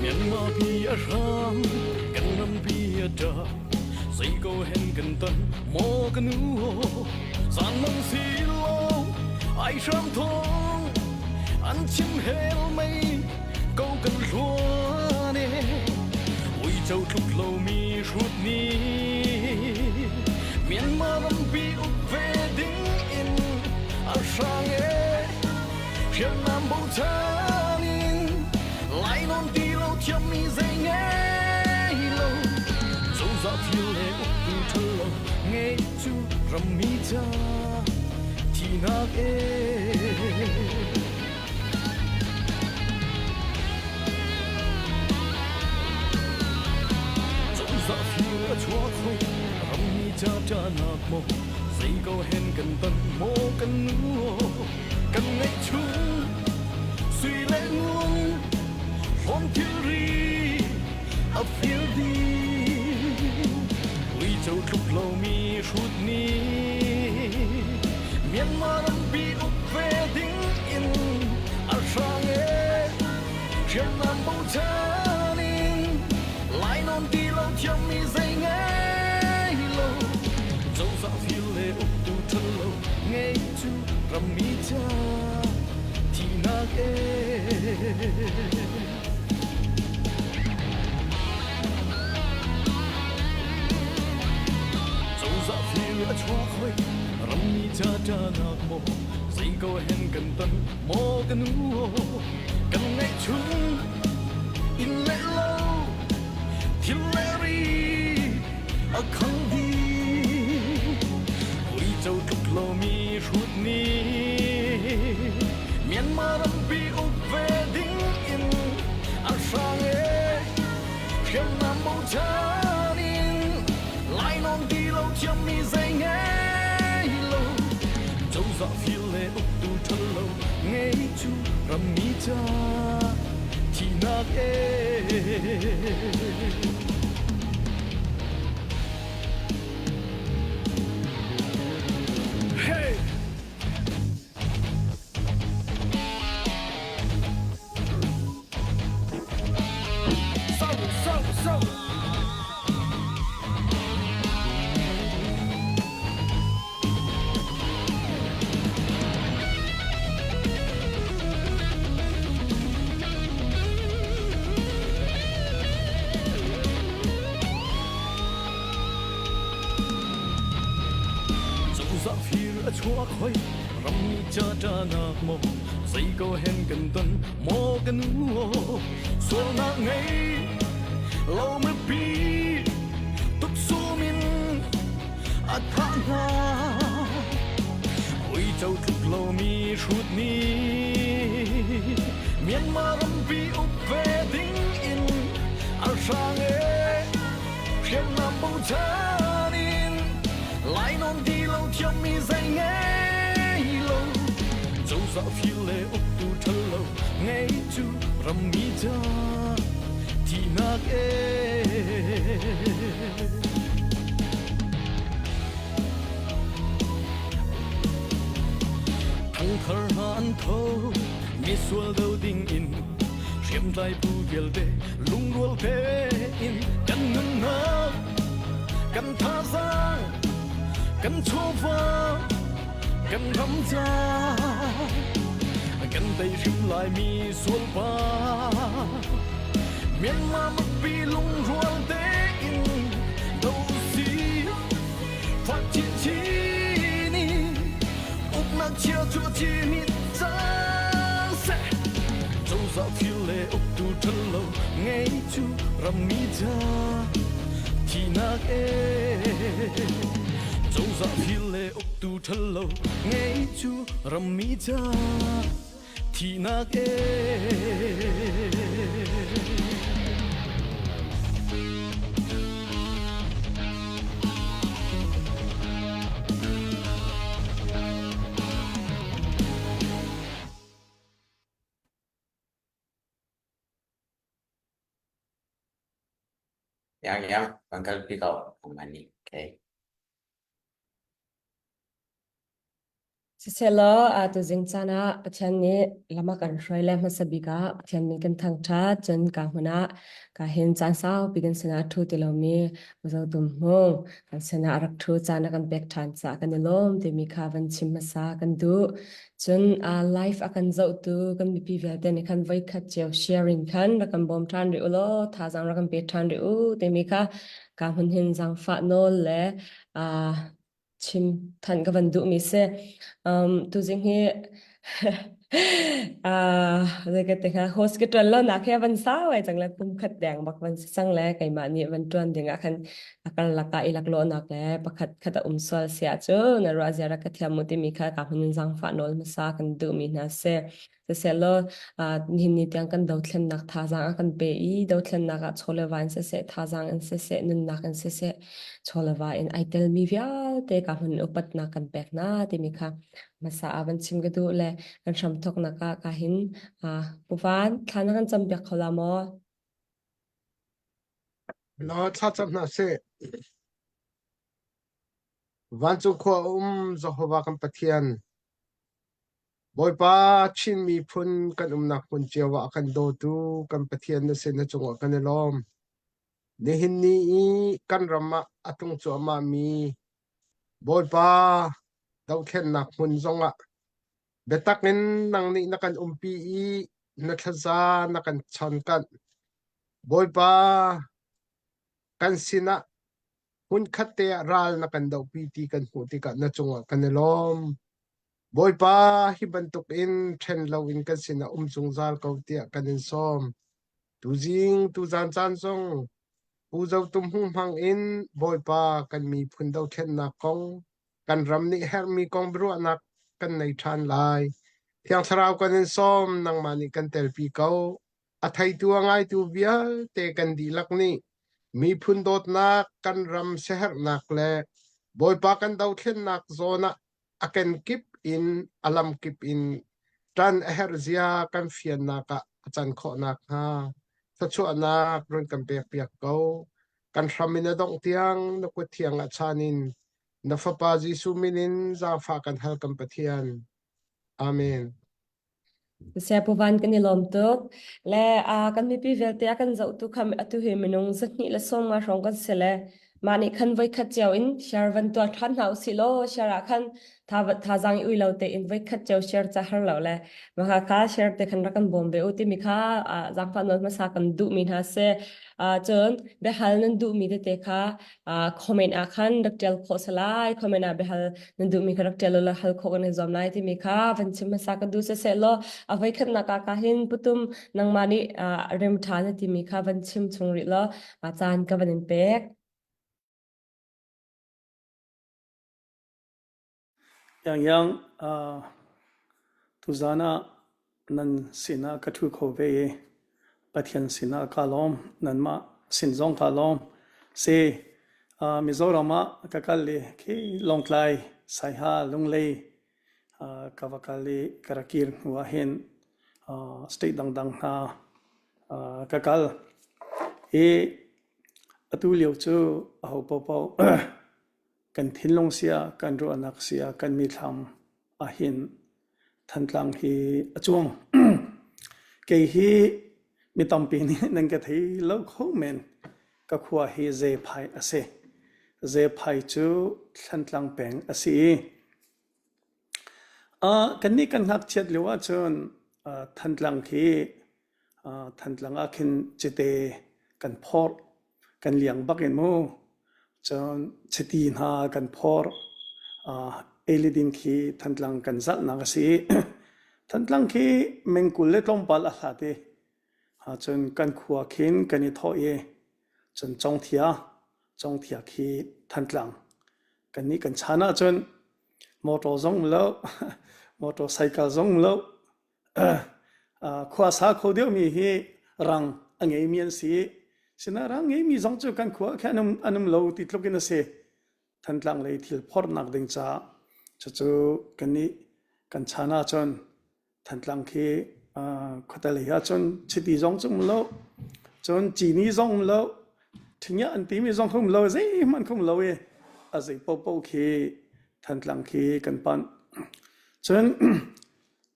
Myanmar pi a hram kan rampi a ṭa zei ko hen kan ton maw ka nu zan mang si lo ai hram thong an chim hel mei ko kan hluan e uico tluk lomi hrut ni Myanmar rampi uk ve ding in a hrang e hriamnam bochan in lainawn ti lo thiammi zei ngei lo cozah thil le uktu ṭhal lo ngei cu rammi ca thihnak e. Cozah fir a chuak hoi rammi ca ṭahnak maw zei ko hen kan ton maw kan nu kan ngeih chung sui le ngun hlawm thilri a fir dih uico tluk lomi hrut nih Myanmar rampi uk ve ding in a hrang e hriamnam bochan in lainawn ti lo thiammi zei ngei lo cozah fir le uktu ṭhal lo ngei cu rammi ca thihnak e. Cozah fir a chuak hoi rammi ca ṭanak maw zei ko hen kan ton maw ka nu kan ngaih chung inn le lo thil le ri a khang dih uico tluk lomi hrut nih Myanmar rampi uk ve ding in an hrang e hriamnam bochan in lainawn ti lo thiammi zei ngei lo cozah fir le uktu ṭhal lo ngei cu rammi ca thihnak e. Hey! So, so, so. Cozah fir a chuak hoi rammi ca ṭahnak maw zei ko hen kan ton maw kan u sualnak ngei lo mipi tuksum in a thah hna uico tluk lomi hrut nih Myanmar rampi uk ve ding in an hrang e hriamnam bochan in lainawn ti lo thiammi zei ngei lo cozah fir le uktu ṭhal lo ngei cu rammi ca thihnak e. Thangthar hna an tho misual do ding in hriamtlai phu vialte lungrual tein kan nunnak kan thazaang kan chawva kan ram ca kan tei hrim lai mi sualpa Myanmar mipi lungrual tein do si fak chinchin in uknak chia cu ci nih cang seh cozah thil le uktu ṭhalo ngei cu rammi ca thihnak e cozah thil le uktu ṭhalo ngei cu rammi ca thihnak e. Yang yang, kan kalpi ko nangmah nih. Okay. Siselaw tuzing caan ah Pathian nih lam a kan hruai le hmasa bik ah Pathian min kan thangṭhat cun ka hmun ah ka hin caan saupi kan sinah ṭhu ti lomi Mizo Tum Hmung kan sinah a rak ṭhu caan a kan pek ṭhan caah kan i lawm timi kha van chim hmasa kan duh. Cun live a kan zohtu kan mipi vialte nih khan voikhat cio sharing khan rak kan bawm ṭhan rih u law thazaang rak kan pe ṭhan rih u timi kha ka hmun hin zaangfah nawl le chim than ka van duhmi si. Um, tuzing hi uh, zei ka ti hnga host ka ṭuan lo nak hi a van sau ai cang le kum khat deng bak van si cang le keimah nih van ṭuan ding ah khan a karlak ah i laklawhnak le pakhat khat a um sual si ahcun na ruah zia rak ka thiam mu timi kha ka hun in zaangfah nawl hmasa kan duhmi hna si. Siselaw nihin ni tiang kan dothlennak thazaang a kan pe i dothlennak ah chaw le va in siseh, thazaang in siseh, nunnak in siseh, chaw le va in ai telmi vialte ka hmun upatnak kan pek hna timi kha hmasa ah van chim ka duh le kan hramthawknak ah ka hin Pu Van thla na kan campiak kho la maw? La thla cam hna seh. Vancung khua um Jehovah kan Pathian Bawipa Chin miphun kan umnak hmun cio ah a kan dawtu kan Pathian na sin na cungah kan i lawm. Nihin ni i kan ram ah a tlung cuahmahmi Bawipa dohthlennak hmun zongah biatak in nang nih na kan umpi i na thlaza na kan chawnkanh. Bawipa kan sinah hmunkhat te ah ral na kan dohpi ti kan hmuh tikah na cungah kan i lawm. Bawipa hi bantuk in ṭhen loin kan sinah um zungzal ko tiah kan in sawm. Tuzing tuzan caan zong Pu Zo Tum Hmung hmang in Bawipa kan miphun dothlennak kong kan ram nih herhmi kong biaruahnak kan nei ṭhan lai. Thiang Thlarau kan in sawm, nangmah nih kan telpi ko. A theitu a ngaitu vialte kan dihlak nih miphun dawtnak, kan ram siaherhnak le Bawipa kan dothlennak zawn ah a kenkip in a lamkip in ṭan a herh zia kan fiannak ah a can khawh nakhnga thluachuahnak run kan pekpiak ko. Kan hram in a dongh tiang na kut thiang ah chan in na Fapa Jesuh min in zaangfah kan hal kan Pathian. Amen. Saya Pu Van kan i lawm tuk. Le kan mipi vialte a kan zohtu kha atu hi minung 250 hrawng kan si le mah nih khan voikhat cio in share van tuah ṭhan hna usih law share ah khan thazaang i ui lo tein voikhat cio share ca har lo le mah kha share te khan rak kan bawm ve u timi kha zaangfah nawl hmasa kan duhmi hna si. Cun biahal nan duhmi tete kha comment ah khan rak ṭial khawh si lai comment ah biahal nan duhmi kha rak ṭial law hal khawh kan i zuam lai timi kha van chim hmasa ka duh siseh law a voikhatnak ah ka hin putum nangmah nih rem ṭha na timi kha van chim chung rih law caan ka van in pek. Yang yang tuzaan ah nan sinah ka ṭhu kho ve i Pathian sinah kaa lawm. Nanmah sin zong kaa lawm. Si, Mizoram ah ka kal i khi Lawngtlai, Saiha, Lunglei ka va kal i ka ra kir hnu ah hin state dangdang hna ka kal. I atu lio cu aho paohpaoh Kan thinlung sia, kan ruahnak sia, kan mithlam ahhin Thantlang hi a cuang. Kei hi mi tampi nih nan ka thei lo kho men. Ka khua hi Zephai a si. Zephai cu Thantlang peng a si i kannih kan ngakchiat lio ahcun Thantlang khi Thantlang ah khin cite kan phorh. Kan liang bak in mu. Cun chiti hna kan phor. Ei le din khi Thantlang kan zalhnak a si. Thantlang khi meng 20 le tlawmpal a hlat i cun kan khua khin kan i thawh i cun Congthia, Congthia khi Thantlang. Kannih kan chan ahcun motor zong um lo, motor cycle zong um lo. Khua sa kho deuhmi hi rang a ngeimi an si. Sinain rang ngeimi zong cu kan khua ah khin an um, an um lo ti tluk in a si. Thantlang lei thil phorhnak ding caah cucu kannih kan chan ahcun Thantlang khi khuate lei ahcun chiti zong cu um lo, cun cini zong um lo. Ṭhingiah an timi zong kha um lo zeihmanh kha um lo i a zei paohpaoh khi Thantlang khi kan panh. Cun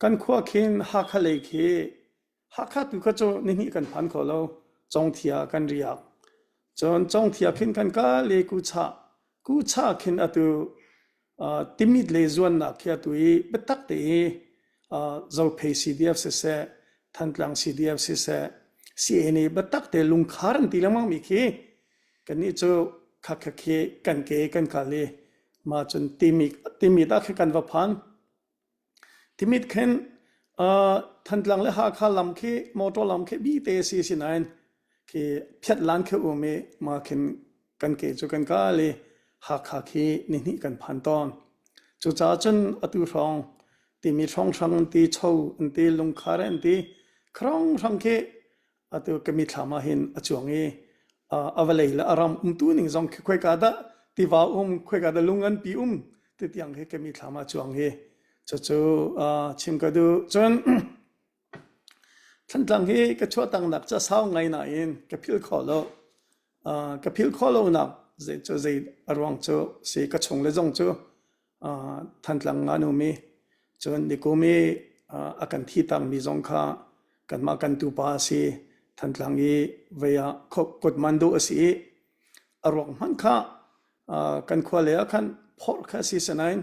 kan khua khin Hakha lei khi Hakha tu kha cu nihnih kan phan kho lo. Congthia kan riak. Cun Congthia khin kan kal i Kuchah Kuchah khin atu uh, Timit le zuannak khi atu i biatak te i uh, Zophei CDF siseh, Thantlang CDF siseh, CNA biatak te lungkhar an ti lengmang mi khi kannih cu khakha khi kan ke kan kal i mah cun Timit Timit ah khi kan va phan. Timit khin uh, Thantlang le Hakha lam khi motor lam khi bi te si si nain khi phiat lan khi um i ma khin kan ke cu kan kal i Hakha khi nihnih kan phan tawn. Cucaah cun atu hrawng timi hrawnghrang an ti, cho an ti, lungkhar an ti, khronghrang khi atu ka mithlam ah hin a cuang i a vawlei le a ram umtu ning zong khi khoika dah tiva um, khoika dah lung nganpi um ti tiang hi ka mithlam ah cuang hi cucu chim ka duh. Cun Thantlang hi ka chuahtaknak cu a sau ngai nain ka philh khawh lo. Ka philh khawh lonak zei cu zei a ruang cu si ka chung le zong cu Thantlang an um i cun nikum i a kan thitakmi zong kha kanmah kan tupa a si. Thantlang i vei ah kutman duh a si i a ruak hmanh kha kan khua lei ah khan phorh kha a si sinain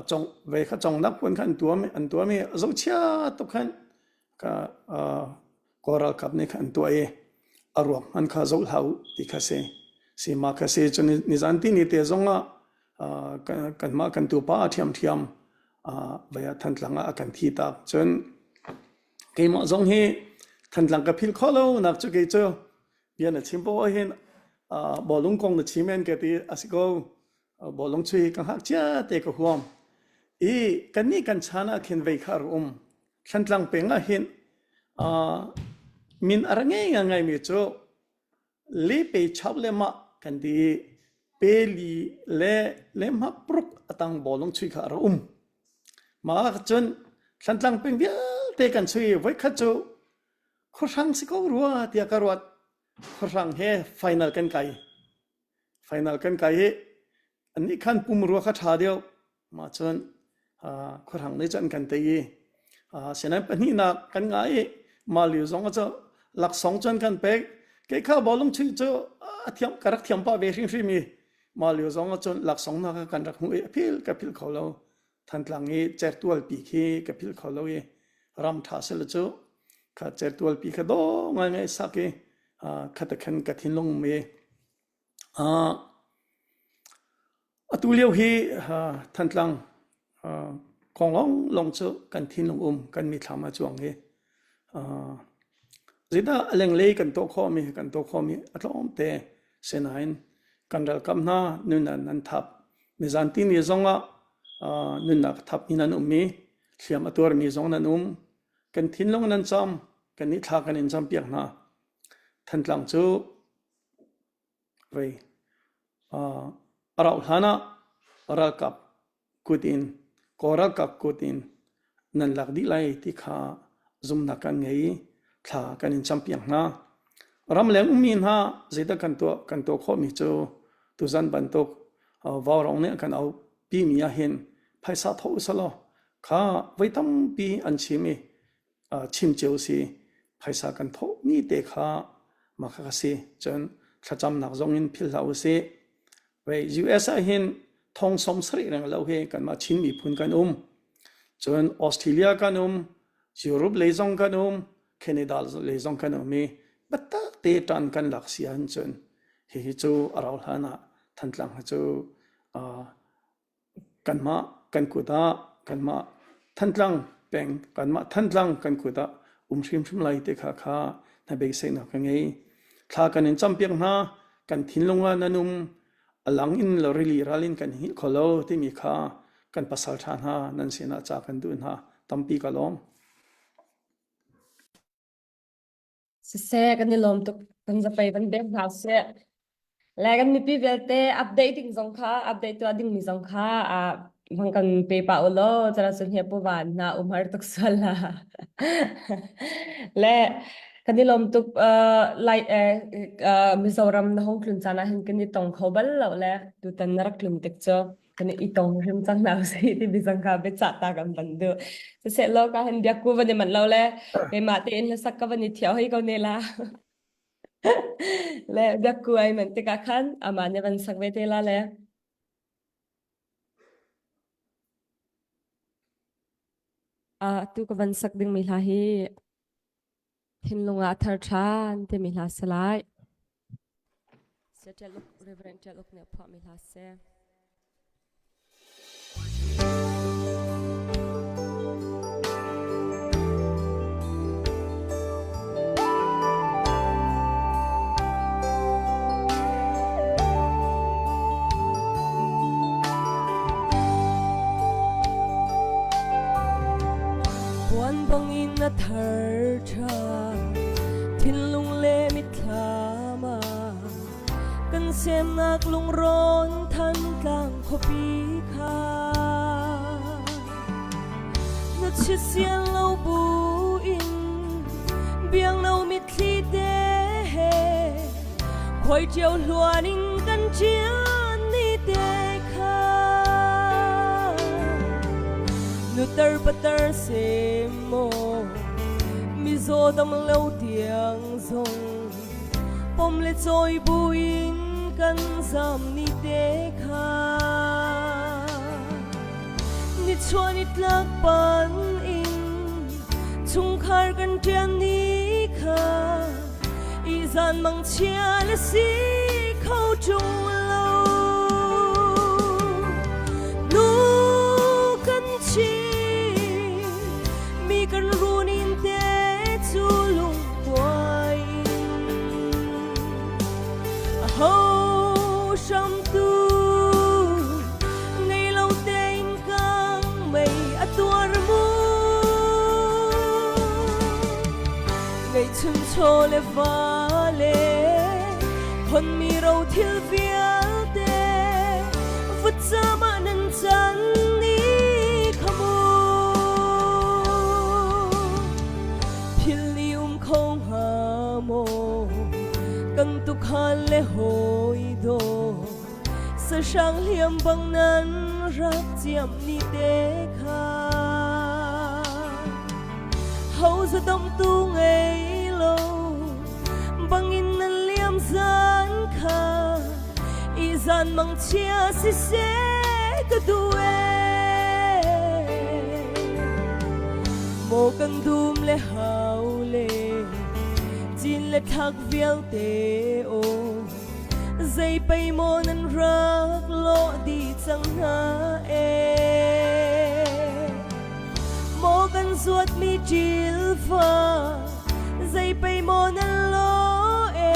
cong ve kha congnak puan kha an tuam an tuam i zohchia tuk khan ka Kawl ralkap nih khan an tuah i a ruak hman kha zoh hlah u ti kha si. Si ma kha si cun nizan ti ni te zong ah kanmah kan tupa a ṭhiamṭhiam vei ah Thantlang ah a kan thi tak. Cun keimah zong hi Thantlang ka philh khawh lo nak cu kei cu bia na chim poah hin bawlung kong na chim en ka ti a si ko. Bawlung chui ka ngakchia te ka huam. I kannih kan chan ah khin vei kha a um. Thlantlang peng ah hin min a ra ngei ngaingaimi cu le pe chau le mah kan ti i pe li le le mah pruk a tang bawlung chui kha a ra um. Mah ah cun Thlantlang peng vialte kan chui voikhat cu khuahrang si ko rua tiah ka ruat. Khuahrang he final kan kai. Final kan kai i annih khan pumrua kha ṭha deuh. Mah cun khuahrang nih cun an kan tei i sinain pahnihnak kan ngah i mah lio zong cu laksawng cu an kan pek. Kei kha bawlung chuih cu a thiam ka rak thiam pah ve hrimhrim i mah lio zong ah cun laksawng hna kha kan rak hmuh i a phil ka philh kho lo. Thantlang i certualpi khi ka philh kho lo i ram ṭha seh cu kha certualpi kha dawh ngaingai sak i kha te khan ka thinlung um i atu lio hi Thantlang kong lawnglawng cu kan thinlung um kan mithlam ah cuang hi zeidah a lenglei kan tuah khawhmi kan tuah khawhmi a tlawmte sinain kan ralkap hna nunnak nan thap nizan tini zongah nunnak thapmi nan um i hliam a tuarmi zong nan um kan thinlung nan cam kan i thla kan in campiak hna Thantlang cu vei a rauh hlan ah ralkap kut in Kawl ralkap kut in nan lak dih lai ti kha zumhnak kan ngei i thla kan in campiak hna. Ramleng ummi hna zeidah kan tuah kan tuah khawhmi cu tuzan bantuk vaurawng nih a kan auhpimi ahhin phaisa thawh usalaw kha voi tampi an chim i chim cio si phaisa kan thawhmi te kha mah kha si cun thlacamnak zong in philh hlah usih Vei US ah hin thong som sarih reng lo hi kanmah Chin miphun kan um cun Australia kan um Europe lei zong kan um Canada lei zong kan um i biatak te ṭan kan lak si ahcun cun hihi cu a rau hlan ah Thantlang hi cu Kanmah kan kut ah kanmah Thantlang peng kanmah Thantlang kan kut ah um hrimhrim lai ti kha kha na beiseinak ka ngei. Thla kan in campiak hna, kan thinlung ah nan um, a lang in lo rili ral in kan hngilh kho lo timi kha kan pasal ṭha hna nan sinah ca kan duh hna. Tampi ka lawm. Siseh, kan i lawm tuk. Kan zapei van bek hna seh. Le kan mipi vialte update ding zong kha, update tuah dingmi zong kha ah hmang kan pe pa u law, cala cun hi pu van na umhar tuk sual la. Le. Kan i lawm tuk lai Mizoram na hung tlun caan ah hin kan i tong kho bal lo le tutan na rak tlun tik cu kan i tong hrim cang hna usih ti bizang kha biacah ta kan van duh. Siseh law ka hin biakku van i manh lo le keimah tein hlasak ka van i thiao hei ko ne la. Le biakku ai manh tikah khan amah nih van sak ve te la le. Atu ka van sak dingmi hla hi thinlung ah a thar ṭhan timi hla si lai. Saya Reverend Ṭial Uk nih a phuahmi hla si. Puan bangin a thar ṭha thinlung le mitthlam ah kan semnak lungrawn Thantlang khuapi kha na chisian lo bu in biangno mitthli te he khuai ṭio hluan in kan ṭian ni te kha nutar patar sem maw mizaw dam lo tiang zong pom le cawi buin kan zam ni te kha nichuah nitlak pan in chungkhar kan ṭian ni kha Izan mangchia le si kho ṭung lo. Nu kan chi mi kan run in te cu lungkuai in aho hramtu ngei lo tein kang mei a tuar mu. Ngeihchun chaw le va le khonmi rothil vialte vutcam ah nan can ni kha mu. Phil i um kho hnga maw kan tukhal le hawi daw sahrang hliam bang nan rak ciam ni te kha. Ho zadawmtu ngei lo bangin nan liam zan kha i zan mangchia siseh ka duh ee. Maw kan dum le hau le cin le thlak vialte aw zei pei maw nan rak lawh dih cang hna ee. Maw kan zuatmi ṭilfa zei pei maw nan lo e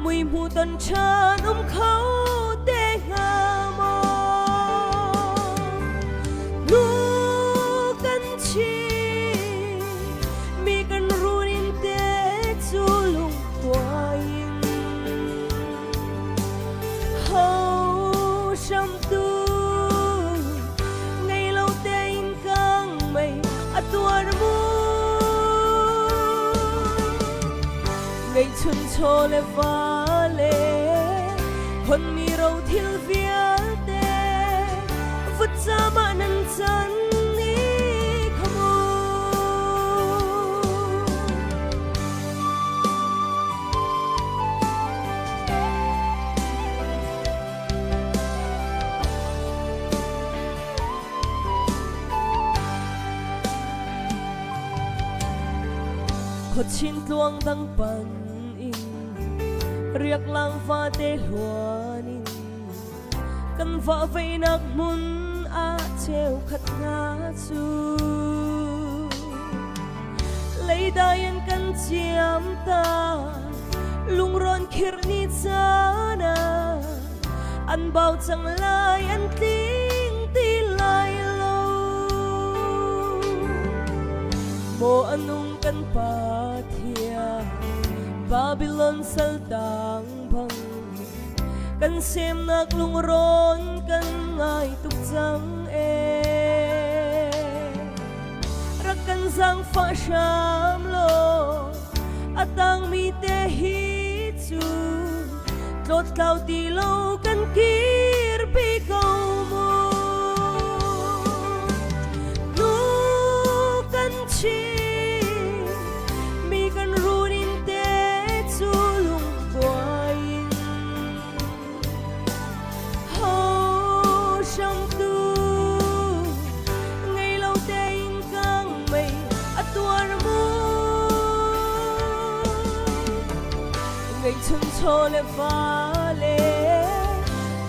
mui hmu ton ṭhan um kho te hnga maw nu kan chi mi kan run in te cu lungkuai in ho hramtu ngei lo tein kang mei a tuar mu ngeihchun chaw le va le honmi ro thil vialte vutcam ah nan can ni kha mu. Khuachin tluang dang pan in riaklang fate hluan in kan vah veinak hmun ah cheukhat hna cu leidai in kan ciam ta lungrawn khirh ni caan ah an bau cang lai an tling ti lai lo maw anung kan Pathian Babylon saltang bang kan semnak lungrawn kan ngai tuk cang ee rak kan zaangfah hram law. A tangmi te hi cu tlawttlau ti lo kan kirpi ko mu. Nu kan chim mi kan run in te cu lungkuai in Ho hramtu ngei lo tein kang mei a tuar mu. Ngeihchun chaw le va le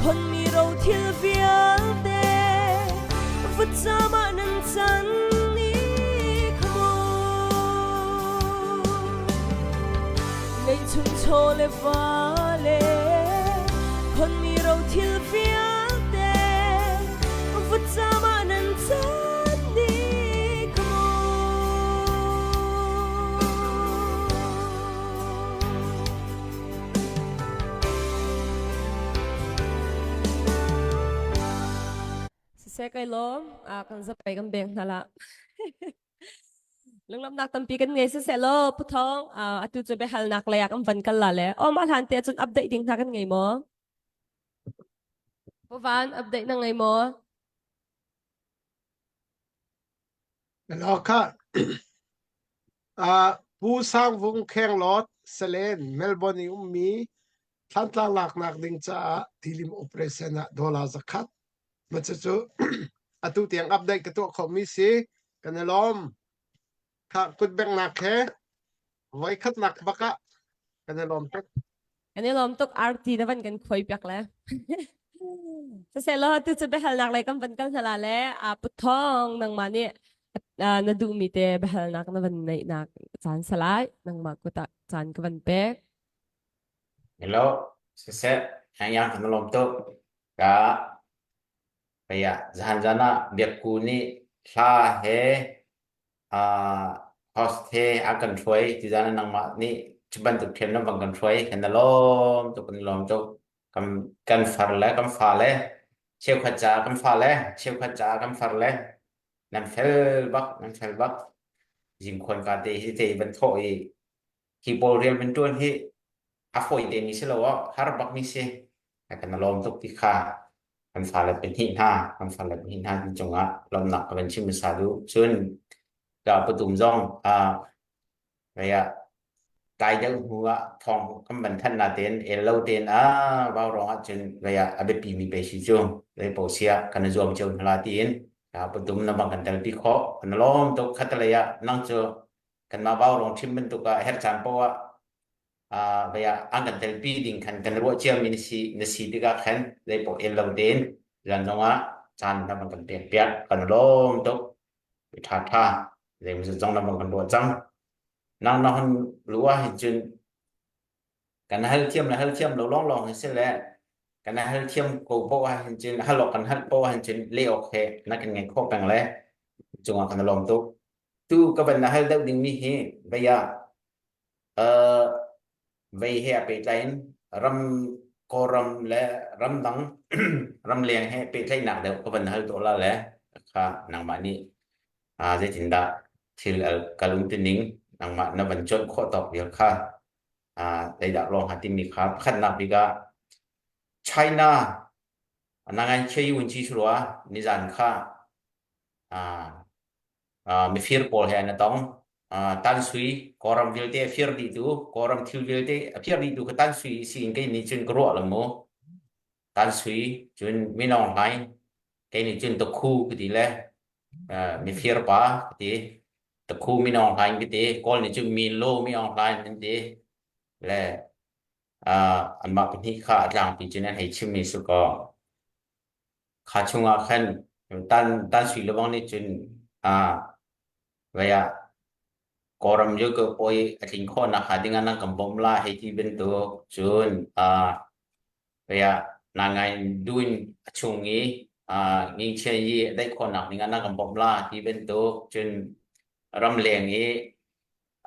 khonmi ro thil vialte vutcam ah nan can i khamu. Ngeihchun chaw le va le khonmi ro thil vialte vutcam ah nan can dih kha mu. Siseh kai lawm, kan zapai kan beng hna la. Lunglawmhnak tampi kan ngei siseh law Pu Thawng atu cu biahalnak lei ah kan van kal la le aw mah hlan te cun update ding hna kan ngei maw? Pu Van update na ngei maw? Hello kha. Uh, Pu Sang Vung Khenglawt Salen Melbourne i ummi Thlantlang laknak ding caah tilim operation ah dollar zakhat Ma cucu atu tiang update ka tuah khawhmi si. Kan i lawm. Kha kutbengnak he voikhatnak bak ah kan i lawm tuk. Kan i lawm tuk RT na van kan khuai piak le. Siseh law tu cu biahalnak lei kan van kal hna la le a puthong nangmah nih na duhmi te biahalnak na van neihnak caan salai nangmah kut ah caan ka van pek. Hello, siseh, yang yang kan lawm tuk. Ka kaya zahan zan ah biakku nih hla he uh, host he a kan hruai ti zan ah nangmah nih cu bantuk thiam na bang kan hruai kan na lawm tuk kan lawm tuk kan kan far le kan fa le cheukhat ca kan fa le cheukhat ca kan far le nan fel bak nan fel bak zingkhuan ka te hi te ban thawh i hi pawl rian van ṭuan hi a fawi te mi si lo ah har bak mi si. Kan lawm tuk ti kha kan fale pahnih hna kan fale pahnih hna ti cungah lawmnak ka van chim hmasa duh. Cun ka patum zong ah ah tlai deuh hnu ah thawng kan van thanh na tein el lo tein a vau rong ah cun ah a biapi mi pe si cu lei po sia kan i zuam cio hna la tiin ka patum na bang kan telpi khawh kan lawm tuk khatalei ah nang cu kanmah vaurawng chim bantuk ah herh caan poah ah vei ah an kan telpi ding khan kan ruah ciami na si na si tikah khan zei poah el lo tein zan zong ah caan na van kan pek piak kan lawm tuk ṭha ṭha zei zong na van kan ruah cang nang na hon lu ah hin cun kan hal thiam le hal thiam lo lawng lawng hi si le kan hal thiam ko poah ah hin cun hal awk kan hal poah ah hin cun leh awk he na kan ngeih khawh peng le cungah kan lawm tuk Tu ka van na hal deuh dingmi hi vei ah uh, vei he a pehtlai in ram Kawlram le ramdang ramleng he pehtlaihnak deuh ka van hal tuah la le kha nangmah nih uh, zeitindah thil al kal um tining nangmah na van cuanh khawh tawk vial kha uh, zeidah lawng ha timi kha pakhatnak bik ah China nangan che yun chi surwa nizan kha uh, mifir pawl he an i tong. Tan Sui Kawlram vialte a fir dihtu, Kawlram thil vialte a fir dihtu kha Tan Sui si in kei nih cun ka ruah lo mu. Tan Sui cun Min Aung Hlaing kei nih cun Takhu ka ti le mifir pa ka ti. Takhu Min Aung Hlaing ka ti. Kawl nih cun Min Lo Min Aung Hlaing an ti. Le anmah pahnih kha a tlangpi cun an hei chimmi si kaw Kha chungah khan tan tan sui lebang nih cun ah vei ah Kawlram cu ka pawi a tling khawh nakhnga dingah nan kan bawmh la hei ti bantuk cun ah vei ah nangai duin a chung i ah ngingchian i a daih khawhnak dingah nan kan bawmh la ti bantuk cun ramleng i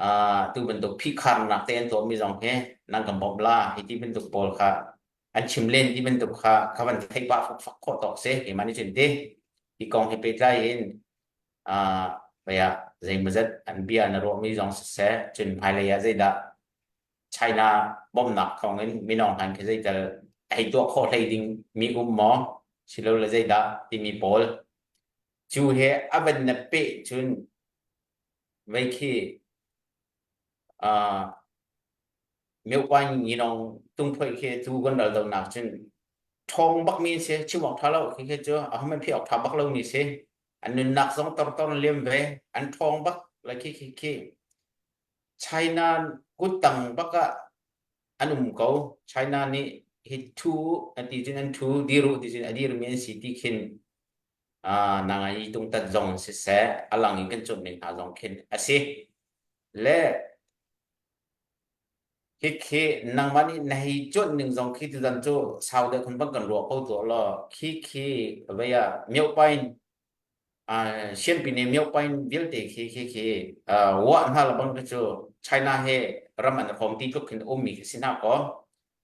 ah tu bantuk phihkharnak te an tuahmi zong hi nan kan bawmh la hei ti bantuk pawl kha an chim len ti bantuk kha kha van theih pah fak khawh tawk si keimah nih cun ti hi kong he pehtlai in ah vei ah zeimawzat an bia na ruahmi zong siseh cun hmailei ah zeidah. China bawmhnak thawngin Min Aung Hlaing khi zeital hei tuah khawh hlei ding mi um maw silole zeidah timi pawl cu he a van na peh cun vei khi uh, Myohpaing Yinong tungphoi khi tu kan ral donak cun ṭhawng bak mi si chim awk ṭha lo khi khi cu a hman phi awk ṭha bak lo mi si an nunnak zong tor liam ve an ṭhawng bak la khi khi khi China kuttang bak ah an um ko China nih hi thu an ti cun an thu diru ti cun a dirmi an si ti khin nang i tungtat zong siseh a lang in kan cawnh ning hna zong khin a si le Khikhi nangmah nih na hei cuanh ning zong khi tuzan cu sau deuh khun bang kan ruah ko tuah law khikhi vei ah miohpain sianpi ne miohpain vialte khi khi khi wah hna la bang khi cu China he ram an hrawm ti tluk khin ummi khi si hna kaw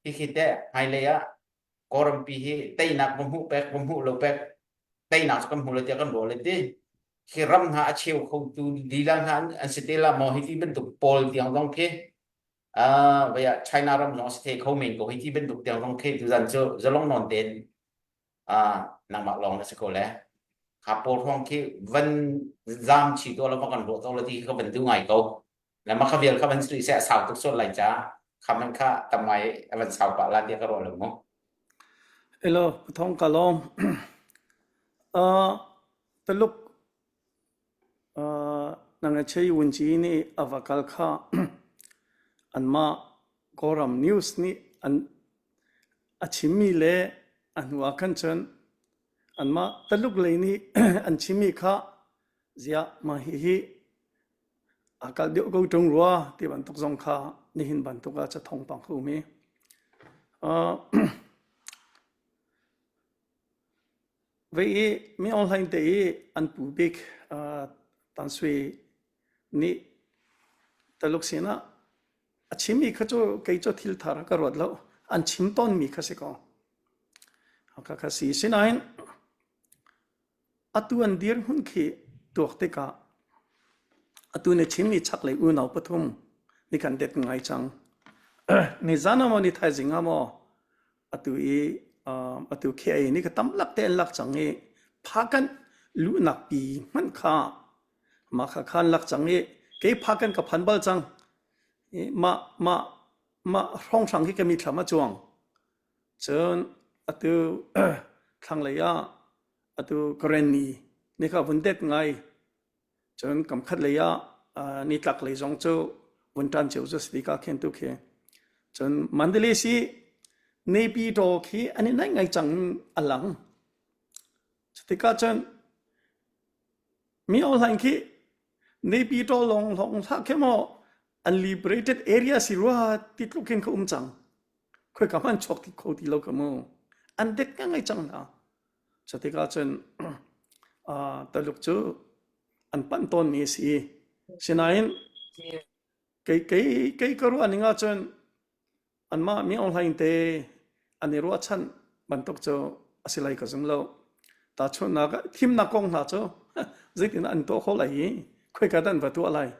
khikhi teh hmailei ah Kawlrampi hi teinak va hmuh pek va hmuh lo pek teinak cu kan hmu lo tiah kan ruah le ti khi ram hna a cheu kho tu lila hna an si te la maw hi ti bantuk pawl tiang zong khi uh, vei ah China ram zong si the kho men ko hi ti bantuk tiang zong khi tuzan cu zalong non ten uh, nangmah lawng na si ko le kha pawl hrawng khi van zam chi to la va kan ruah to la ti ka van du ngai ko le mah kha vial kha van sui seh a sau tuk sual lai ca kha man kha tam ngai a van sau pah la tiah ka ruah lo mu. Hello, thong ka lawm. Uh, Taluk uh, nang a chei wun chi nih a va kal kha anmah Kawlram news nih an a chimmi le a hnu ah khan cun anmah Taluk lei nih an chimmi kha ziah mah hihi A kal deuh ko ṭung rua ti bantuk zong kha nihin bantuk ah cathawngpang ka um i vei i mi online te i an pu bik Tan Sui nih Taluk sinah a chimmi kha cu kei cu thil thar ka ruat lo an chim tawnmi kha si ko. Kha kha si sinain Atu an dirhmun khi tuak tikah atu na chimmi chaklei unau pathum nih kan det ngai cang. Nizan ah maw ni thaizing ah maw atu i atu KIA nih ka tam lak te an lak cang i Phakanh luhnak pi hmanh kha mah kha khan lak cang i kei Phakanh ka phan bal cang. I mah mah mah hrawnghrang hi ka mithlam a cuang. Cun atu thlanglei ah atu Karenni ni kha vun det ngai. Cun kamkhat lei ah nitlak lei zong cu vun ṭan cio cu si ka khen tu khi. Cun Mandalay si Naypyidaw khi an i naih ngai cang a lang. Cutikah cun mi online khi Naypyidaw lawng lawng hlah khi maw an liberated area si rua ti tluk khin ka um cang. Khoika hmanh chuak ti kho ti lo ka mu. An det ngai cang hna. Cutikah cun Taluk cu an panh tawnmi a si. Sinain kei kei kei ka ruah ning ahcun anmah mi online te an i ruahchan bantuk cu a si lai ka zum lo. Tahchunhnak ah thimnak kong hna cu zeitin an tuah khawh lai i khoika dah an va tuah lai.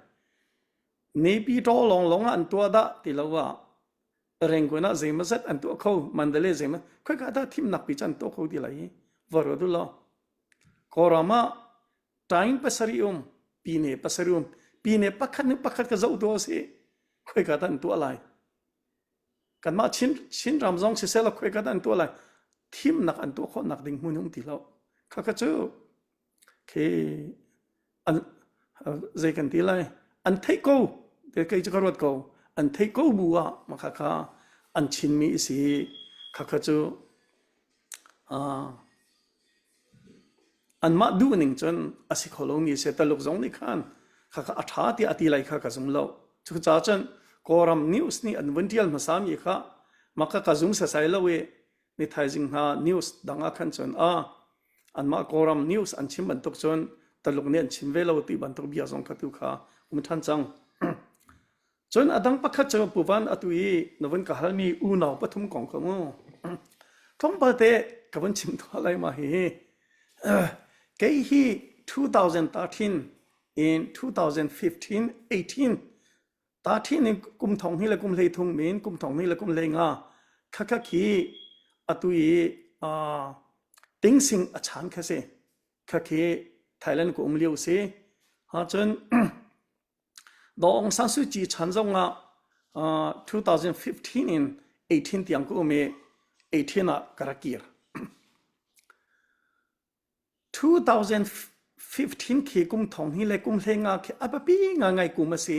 Naypyidaw lawnglawng ah an tuah dah ti lo ah Rangoon ah zeimawzat an tuah kho Mandalay zeimaw khoika dah thimnak pi cu an tuah kho ti lai i va ruat u law Kawlram ah time pasarih um pine pasarih um pine pakhat hnu pakhat ka zoh tu a si khoika dah an tuah lai kanmah Chin Chinram zong siseh law khoika dah an tuah lai thimnak an tuah khawhnak ding hmun um ti lo khakha cu khi an zei kan ti lai an theih ko te kei cu ka ruat ko an theih ko bu ah mah kha an chinmi a si khakha cu anmah duh ning cun a si kho lomi a si Taluk zong nih khan khakha a ṭha tiah a ti lai kha ka zum lo cucaah cun Kawlram news nih an vun ṭial hmasami kha mah kha ka zum sasai lo i ni thaizing hna news dang ah khan cun a anmah Kawlram news an chim bantuk cun Taluk nih an chim ve lo ti bantuk bia zong kha tu kha um ṭhan cang. Cun a dang pakhat cu Puvan atu i na vun ka halmi unau pathum kong kha mu. Tlawmpal te ka vun chim tuah lai ma hi. Kei hi 2013 in 2015 18. Ta ṭhi ning kum thong hnih le kum hlei thum in kum thong hnih le kum hlei nga khakha khi atu i uh, tingsing a chan kha si. Khakhi Thailand ku um lio si. Ha cun Daw Aung San Suu Kyi chan zong ah uh, 2015 in 18 tiang ku um i 18 ah ka rak kir. 2015 khi kum thong hi le kum hlei nga khi a biapi ngaingai kum a si.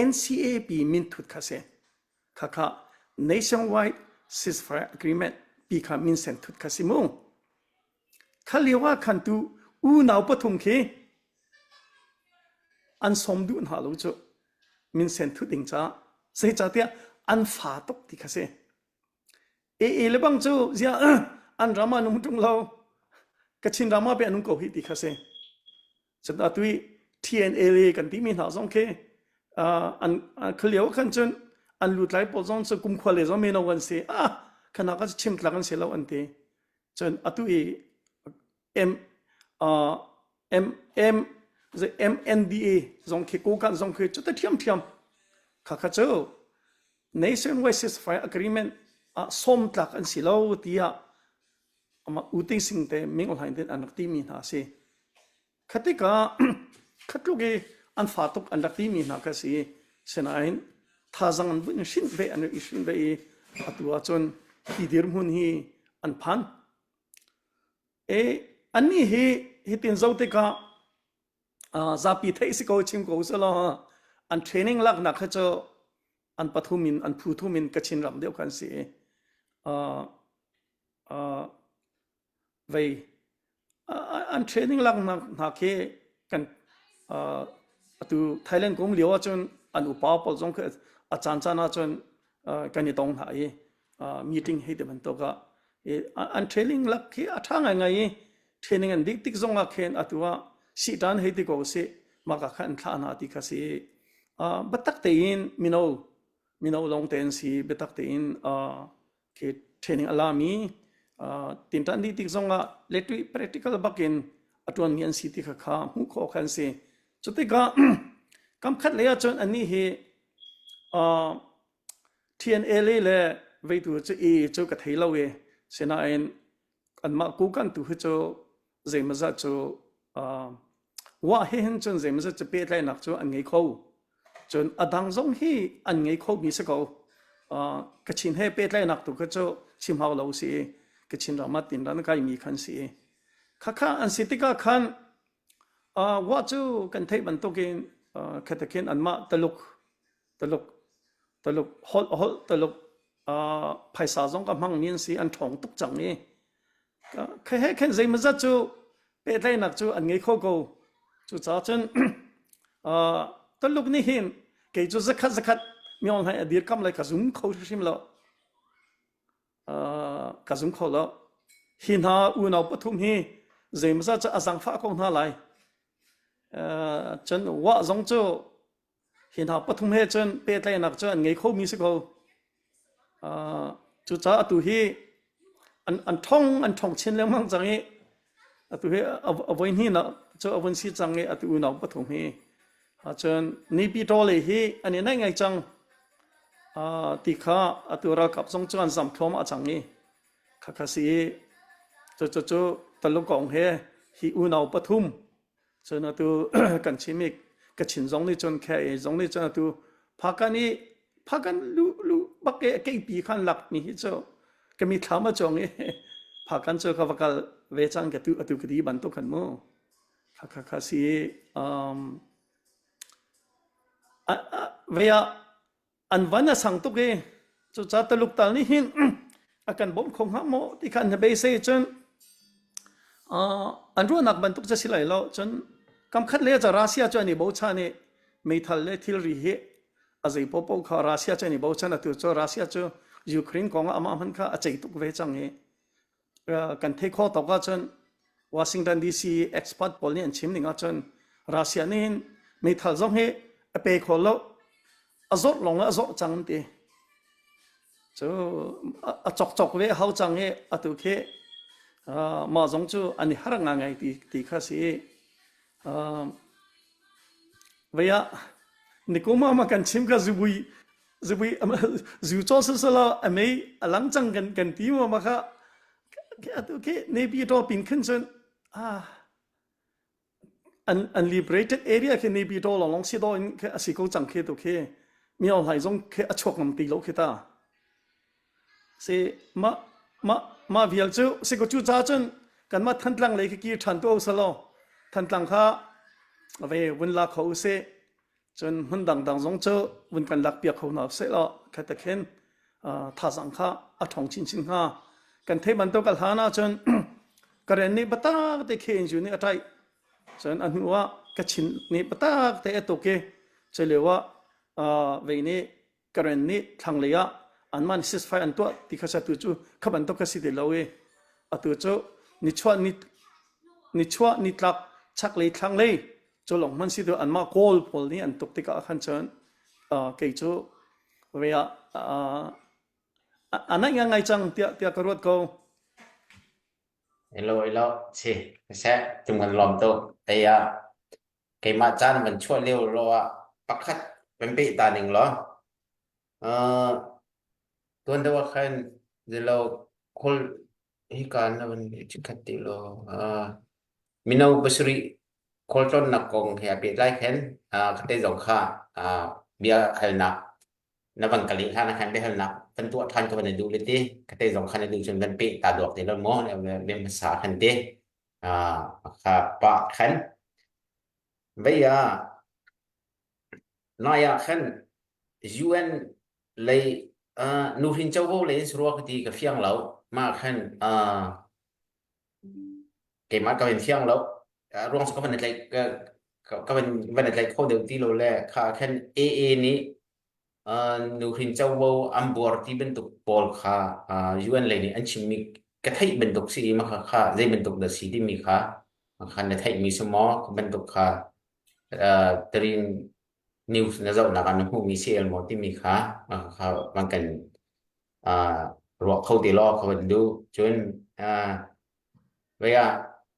NCAP minthut kha si. Khakha Nationwide Ceasefire Agreement pi kha minsen thut kha si mu. Kha lio ah khan tu unau pathum khi an sawm duh hna lo cu minsen thut ding ca zeicahtiah an fa tuk ti kha si. AA le bang cu ziah an ram ah nung ṭung lo Kachin ram ah pe an um ko hi ti kha si. Cun atu i TNLA kan timi hna zong khi an kha lio khan cun an lutlai pawl zong cu kumkhua le zong meno an si ah khana ka chim tlak an si lo an ti. Cun atu i M uh, M M MNDA zong khi Kokang zong khi cu ta ṭhiamṭhiam kha kha cu Nationwide Ceasefire Agreement ah sawm tlak an si lo tiah amah U Ting Sing te Ming Aung Hlaing ten an rak timi hna a si. Kha tikah khatluk i an fa tuk an rak timi hna kha si. Sinain thazang an vun hrin ve an i hrin ve i atu ahcun hi dirhmun hi an phan. E annih hi hitin zo tikah zapi theih si ko chim ko selaw an training laknak kha cu an pathum in an phu thum in Kachin ram deuh khan si vei an training laknak hna khi kan atu Thailand kum lio ahcun an upa pawl zong khi a caan caan ahcun kan i tong hna i meeting hei ti bantuk ah an training lak khi a ṭha ngaingai i training an dik tik zong ah khin atu ah sihṭan hei ti ko sih mah ka kha an thlah hna ti kha si biatak tein mino mino lawng te an si biatak tein khi training a lami tinṭan dih tik zong ah letui practical bakin a ṭuanmi an si ti kha kha hmuh khawh kha an si cu tikah kamkhat lei ahcun annih hi TNLA le veitu cu i cu ka thei lo i sinain anmah kukan tu hi cu zeimawzat cu uh, wah he hin cun zeimawzat cu pehtlaihnak cu an ngei kho. Cun a dang zong hi an ngei kho mi si ko. Uh, Kachin he pehtlaihnak tu kha cu chim hau lo si i Kachin ram ah tin ran kai mi khan si i khakha an si tikah khan uh, wah cu kan theih bantukin uh, khatakhin anmah Taluk Taluk Taluk holh holh Taluk uh, phaisa zong ka hmang mi an si an ṭhawng tuk cang i khe he khen zeimawzat cu pehtlaihnak cu an ngei kho ko cucaah cun uh, Taluk nih hin kei cu zakhat zakhat mi online a dirkam lai ka zum kho hrim lo uh, ka zum kho lo hi hna unau pathum hi zeimawzat cu a zangfah ko hna lai uh, cun wa zong cu Hi hna pathum he cun pehtlaihnak cu an ngei khomi si ko. Uh, cucaah atu hi an, an ṭhong an ṭhong chin lengmang cang i atu hi a voi hnihnak cu a vun si cang i atu unau pathum hi cun nipi ṭawle hi an i naih ngai cang uh, ti kha atu ralkap zong cu an zam thluahmah cang i khakha si i cu cu cu Taluk kong he hi unau pathum Cun atu kan chim i Kachin zong nih cun KA zong nih cun atu Phakan i Phakan lu lu bak i keipi khan lak mi hi cu ka mithlam a cuang i Phakan cu ka va kal ve cang ka tu atu ka ti bantuk khan mu kha kha kha si um a, a, ve ah an van a sang tuk i cucaah Taluk tal nih hin a kan bawmh kho hnga maw ti kha an beisei cun an ruahnak bantuk cu si lai lo cun kamkhat le ca Russia cu an i bochan i meithal le thilri hi a zei popo kha Russia cu an i bochan atu cu Russia cu Ukraine kong ah amah hmanh kha a cei tuk ve cang i kan theih khawh tawk ahcun Washington DC expert pawl nih an chim ning ahcun Russia nih hin meithal zong hi a pe kho lo a zawrh lawng a zawrh cang an ti cu a chok chok ve hau cang i atu khi mah zong cu an i har ngai ti ti kha si vei ah. Nikum ah ma kan chim ka zubui zubui zu chaw sala a mei a lang cang kan kan ti ma ma kha atu ke Navy to pin khin cun ah an an liberated area khi Navy to long long si do in khe asi ko cang khi tu khi mi on hlai zong khi a chuak ngam ti lo khi ta Si mah mah mah vial cu si ko cu ca cun kanmah Thantlang lei khi kir ṭhan tuah usih law Thantlang kha ve vun la kho usih. Cun hmun dangdang zong cu vun kan lakpiak kho hna usih law kha te khin thazaang kha a ṭhawng chinchin hnga. Kan theih bantuk a hlan ahcun Karen nih biatak te KNU nih a ṭaih. Cun a hnu ah Kachin nih biatak te a tuk i cu lio ah vei nih Karen nih thlanglei ah anmah nih ceasefire an tuah ti kha atu cu kha bantuk kha si ti lo i atu cu nichuah ni nichuah nitlak chaklei thlanglei cu lawng hman si tu anmah kawl pawl nih an tuk tikah khan cun kei cu ve ah a naih ngai cang tiah tiah ka ruat ko. Hello, hello, si, seh, tum kan lawm tuk. Tei ah keimah caan van chuah lio lo ah pakhat van peh ta ning law uh, tuan deuh ah khan zelo khol hika na van chikhat ti lo uh, mino pasarih khualtlawnnak kong he a pehtlai khan uh, kate zong kha uh, bia halnak na van ka leh hlan ah khan biahalnak kan tuah ṭhan ka van i duh le ti kate zong khan na duh cun van peh ta duak ti lo maw bia hmasa khan ti kha pah khan vei ah nai ah khan UN lei nuhrin covo lei in sarua ka ti ka fiang lo mah khan keimah ka van fiang lo ruang cu ka van tlaih ka van van tlaih kho deuh ti lo le kha khan AA nih nuhrin covo an buar ti bantuk pawl kha UN lei nih an chimmi ka theih bantuk si i mah kha zei bantuk dah si timi kha kha na theihmi si maw bantuk kha tarin news na zohnak ah na hmuhmi si el maw timi kha kha van kan ruah kho ti law ka van duh cun vei ah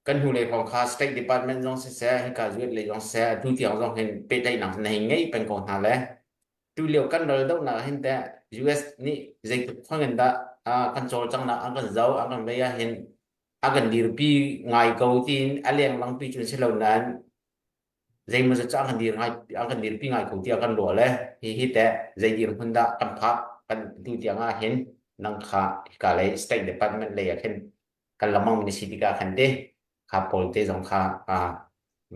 kan hnulei hrawng kha State Department zong siseh hika zuat lei zong siseh atu tiang zong hin pehtlaihnak na hei ngei peng ko hna le tu lio kan ral dohnak hin teh US nih zeitluk khong in dah kan cawlcanghnak an kan zoh an kan vei ah hin a kan dirpi ngai ko tiin a lenglang pi cun si lo nain zeimawzat cu an kan dir ngai an kan dirpi ngai ko tiah kan ruah le hihi teh zei dirhmun dah kan phak kan tu tiang ah hin nang kha hika lei state department lei ah khin kan lamang ni si tikah khan te kha pawl te zong kha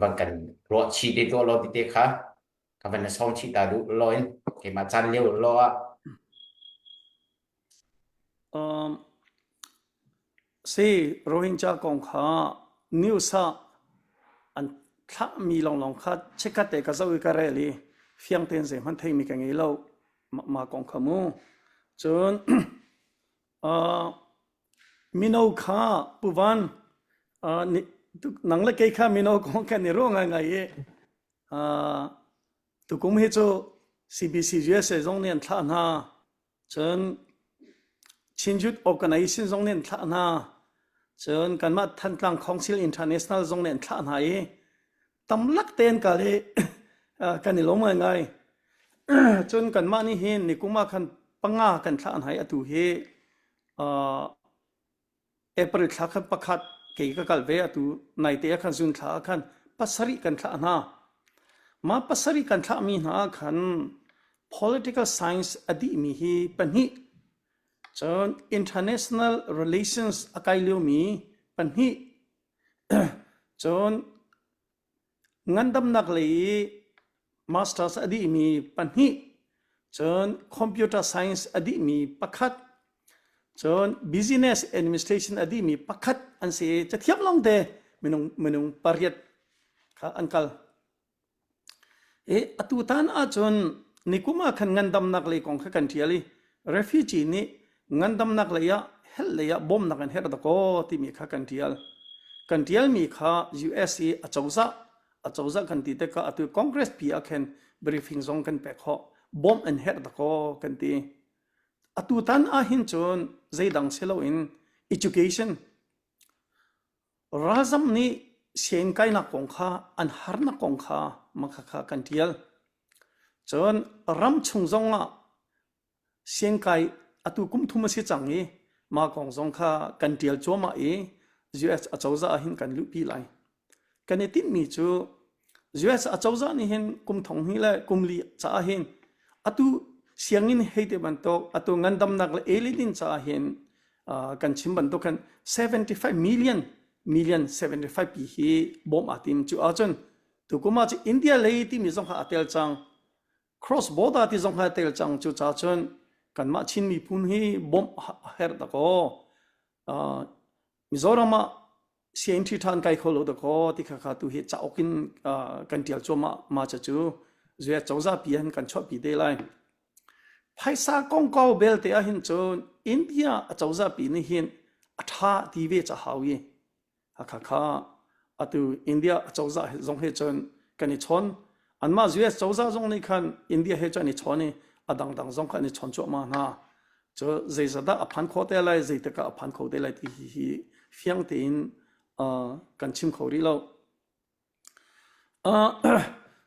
van kan ruah chih te tuah lo ti te kha ka van na song chih ta duh lo in keimah caan lio lo ah um Si Rohingya kong kha news ah an thlahmi lawnglawng kha chikkhat te ka zoh i ka rel i fiang tein zeihmanh theimi ka ngei lo mah kong kha mu. Cun uh, mino kha Pu Van uh, nang le kei kha mino kong kan i ruah ngaingai i uh, tukum hi cu CBC USA zong nih an thlah hna. Cun Chin Youth Organization zong nih an thlah hna. Cun kanmah Thantlang Council International zong nih an thlah hna i tamlak tein kal i kan i lawm ngaingai. Cun kanmah nih hin nikum ah khan panga kan thlah hna i atu hi April thla khan pakhat kei ka kal ve atu naite ah khan zun thla ah khan pasarih kan thlah hna. Mah pasarih kan thlahmi hna ah khan political science a dihmi hi pahnih cun international relations a kai liomi pahnih cun Ngandamnak lei i masters a dihmi pahnih, cun computer science a dihmi pakhat, cun business administration a dihmi pakhat an si i cathiam lawngte minung minung pariat kha an kal. I atutan ahcun nikum ah khan ngandamnak lei kong kha kan ṭial i refugee nih ngandamnak lei ah health lei ah bawmnak an herh dakaw timi kha kan ṭial. Kan ṭialmi kha US i acozah acozah kan ti tikah atu Congress pi ah khin briefing zong kan pek khawh. Bawmh an herh dakaw kan ti. Atutan ahhin cun zeidang si loin education ralzam nih sianginn kainak kong kha an harnak kong kha mah khakha kan ṭial. Cun ramchung zong ah siangkai atu kum thum a si cang i mah kong zong kha kan ṭial cuahmah i US acozah ah hin kan luhpi lai. Kan i tinhmi cu US acozah nih hin kum thong hnih le kum li caah hin atu sianginn hei ti bantuk atu ngandamnak le elilin caah hin kan chim bantuk khan 75 million million 75 pi hi bawmh aa tim cu ahcun tukum ah cu India lei timi zong kha aa tel cang cross border ti zong kha tel cang cu ca cun kanmah Chin miphun hi bawmh a herh dakaw Mizoram ah sianginn ṭhi ṭhan kai kho lo dakaw ti kha kha tu hi cauk in kan ṭial cuahmah ma ca cu US cozah pi han kan chuahpi te lai. Phaisa kongkau belte ah hin cun India acozah pi nih hin a ṭha ti ve ca hau i Hakha kha atu India acozah zong he cun kan i chawn. Anmah US cozah zong nih khan India he cun an i chawn i a dangdang zong kha an i chawn cuahmah hna. Cu zeizahdah a phan khawh te lai, zeitik ah a phan kho te lai ti hi, hi fiang tein uh, kan chim kho rih lo. Uh,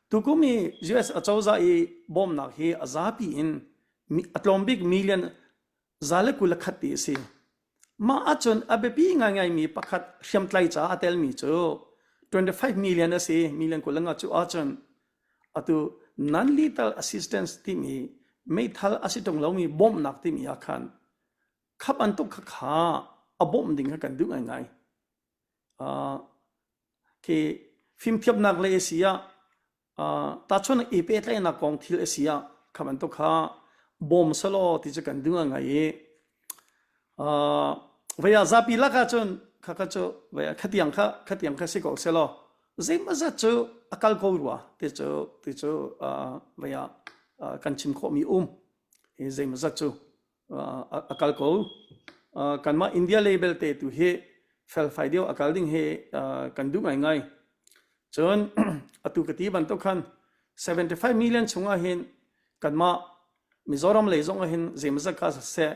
tukum i US acozah i bawmnak hi a zapi in a tlawm bik million 121 ti a si. Mah ahcun a biapi ngaingaimi pakhat hriamtlai caah a telmi cu 25 million a si, million 20 nga cu ahcun atu non-lethal assistance timi meithal a si ṭung lomi bawmhnak timi ah khan kha bantuk kha kha a bawmh ding kha kan duh ngaingai. Uh, khi fimthiamnak lei a si ah tahchuan i pehtlaihnak kong thil a si ah kha bantuk kha bawm selaw ti cu kan duh ngai i vei ah zapi lak ahcun kha kha cu vei ah khatiang kha khatiang kha si ko selaw zeimawzat cu a kal ko rua ti cu ti cu vei ah kan chim khawhmi um hi zeimawzat cu a kal ko. Kanmah India lei belte tu hi felfai deuh a kal ding hi kan duh ngaingai. Cun atu ka ti bantuk khan 75 million chungah hin kanmah Mizoram lei zong ah hin zeimawzat ka seh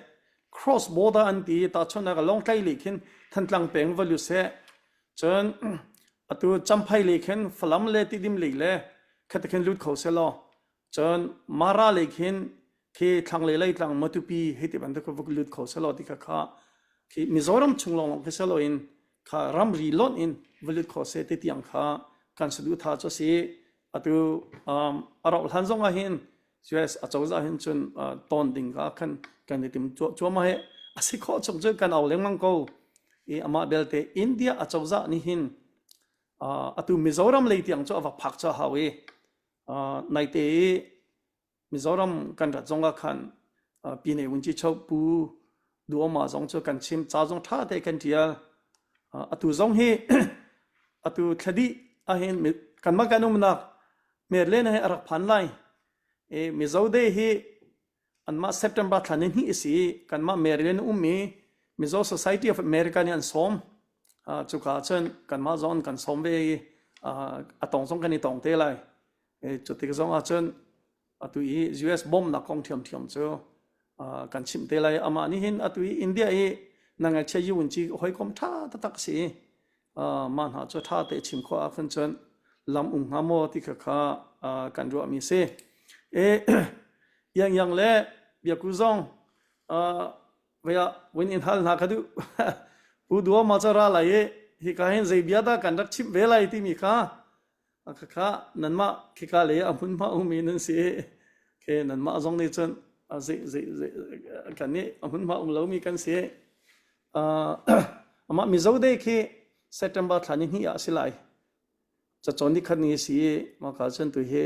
cross border an ti tahchunhnak ah Lawngtlai lei khin Thantlang peng va lut seh cun atu Champhai lei khin Falam le Tidim lei le khata khin lut kho seh law Cun Mara lei khin khi thlanglei leitlang Matupi hei ti bantuk kha vuk lut kho selaw ti kha kha khi Mizoram chung lawng khi selo in kha ramri lonh in va lut kho se ti tiang kha kan saduhthah cu a si. Atu um, a rauh hlan zong ah hin US acozah hin cun uh, ton ding ka khan kan i tim cuahmah he a si khawh chung cu kan au lengmang ko. I amah belte India acozah nih hin uh, atu Mizoram lei tiang cu a va phak cu a hau i Naite i Mizoram kan rat zong ah khan Pyine Vunci Cho Pu Duhoma zong cu kan chim ca zong ṭha te kan ṭial. Atu zong hi atu thladih ahhin kanmah kan umnak Merlen he a rak phan lai. I Mizo Day hi anmah September thla ni hnih a si i kanmah Maryland ummi Mizo Society of America nih an sawm. Uh, cuka cun kanmah zong an kan sawm ve i uh, a tong zong kan i tong te lai. E, cu tik zong ah cun atu i US bawmnak kong ṭhiamṭhiam cu uh, kan chimh te lai. Amah nih hin atu i India i na ngaihchia yun ci hawikom ṭha taktak a si i mah hna cu ṭha te chim khawh ahkhan cun lam um hnga maw ti kha kha kan ruahmi a si. E iangiang le biaku zong vei ah vun in hal hna ka duh. Pu Dua ma ca ra lai i hika hin zei bia dah kan rak chimh ve lai timi kha khakha nanmah khika lei a hmunhma ummi nan si i ke nanmah zong nih cun zei zei zei kan nih a hmunhma um lomi kan si. Amah Mizo Day khi September thla ni hnih ah a si lai. Cacawn ni khat ni a si i maka cun tu hi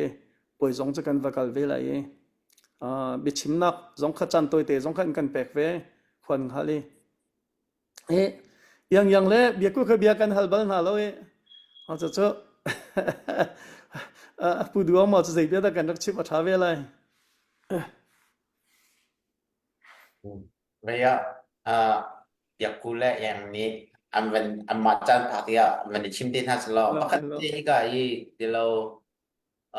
puai zong cu kan va kal ve lai i biachimnak zong kha caan tawite zong kha an kan pek ve khuan hngal i i iangiang le biaku kha bia kan hal bal hna lo i cucu pu duang maw cu zei bia dah kan rak chimh a ṭha ve lai. Vei ah uh, Biakku le Iang nih an van anmah caan phak tikah an van i chim te hna selaw pakhat te hika i tilo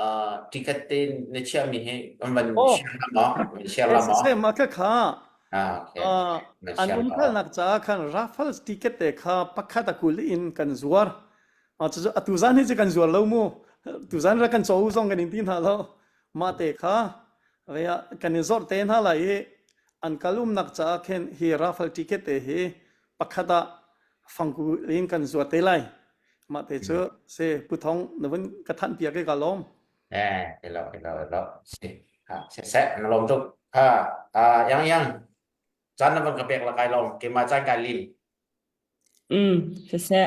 uh, ticket te na chiahmi hi an van Oh, share la maw? Van share la maw? siseh mah kha kha Ah, okay. uh, Van an share la. umkalnak caah khan Raffles ticket te kha pakhat a kul in kan zuar. Ah, cucu atu zan hi cu kan zuar lo mu. Tu zan ra kan caw zong kan in ti hna lo. Mah te kha kan i zorh te hna lai i an kal umnak caah khin hi raffle ticket te hi pakhat ah fangku in kan zuat te lai. Mah te cu si Pu Thong na vun ka thanh piak i ka lawm. Eh, elo elo elo. Si. Ha, se se na lawm tuk. Ha, ah yang yang caan na van ka pek la kai lawm. Keimah caan kai lim. Mm, siseh.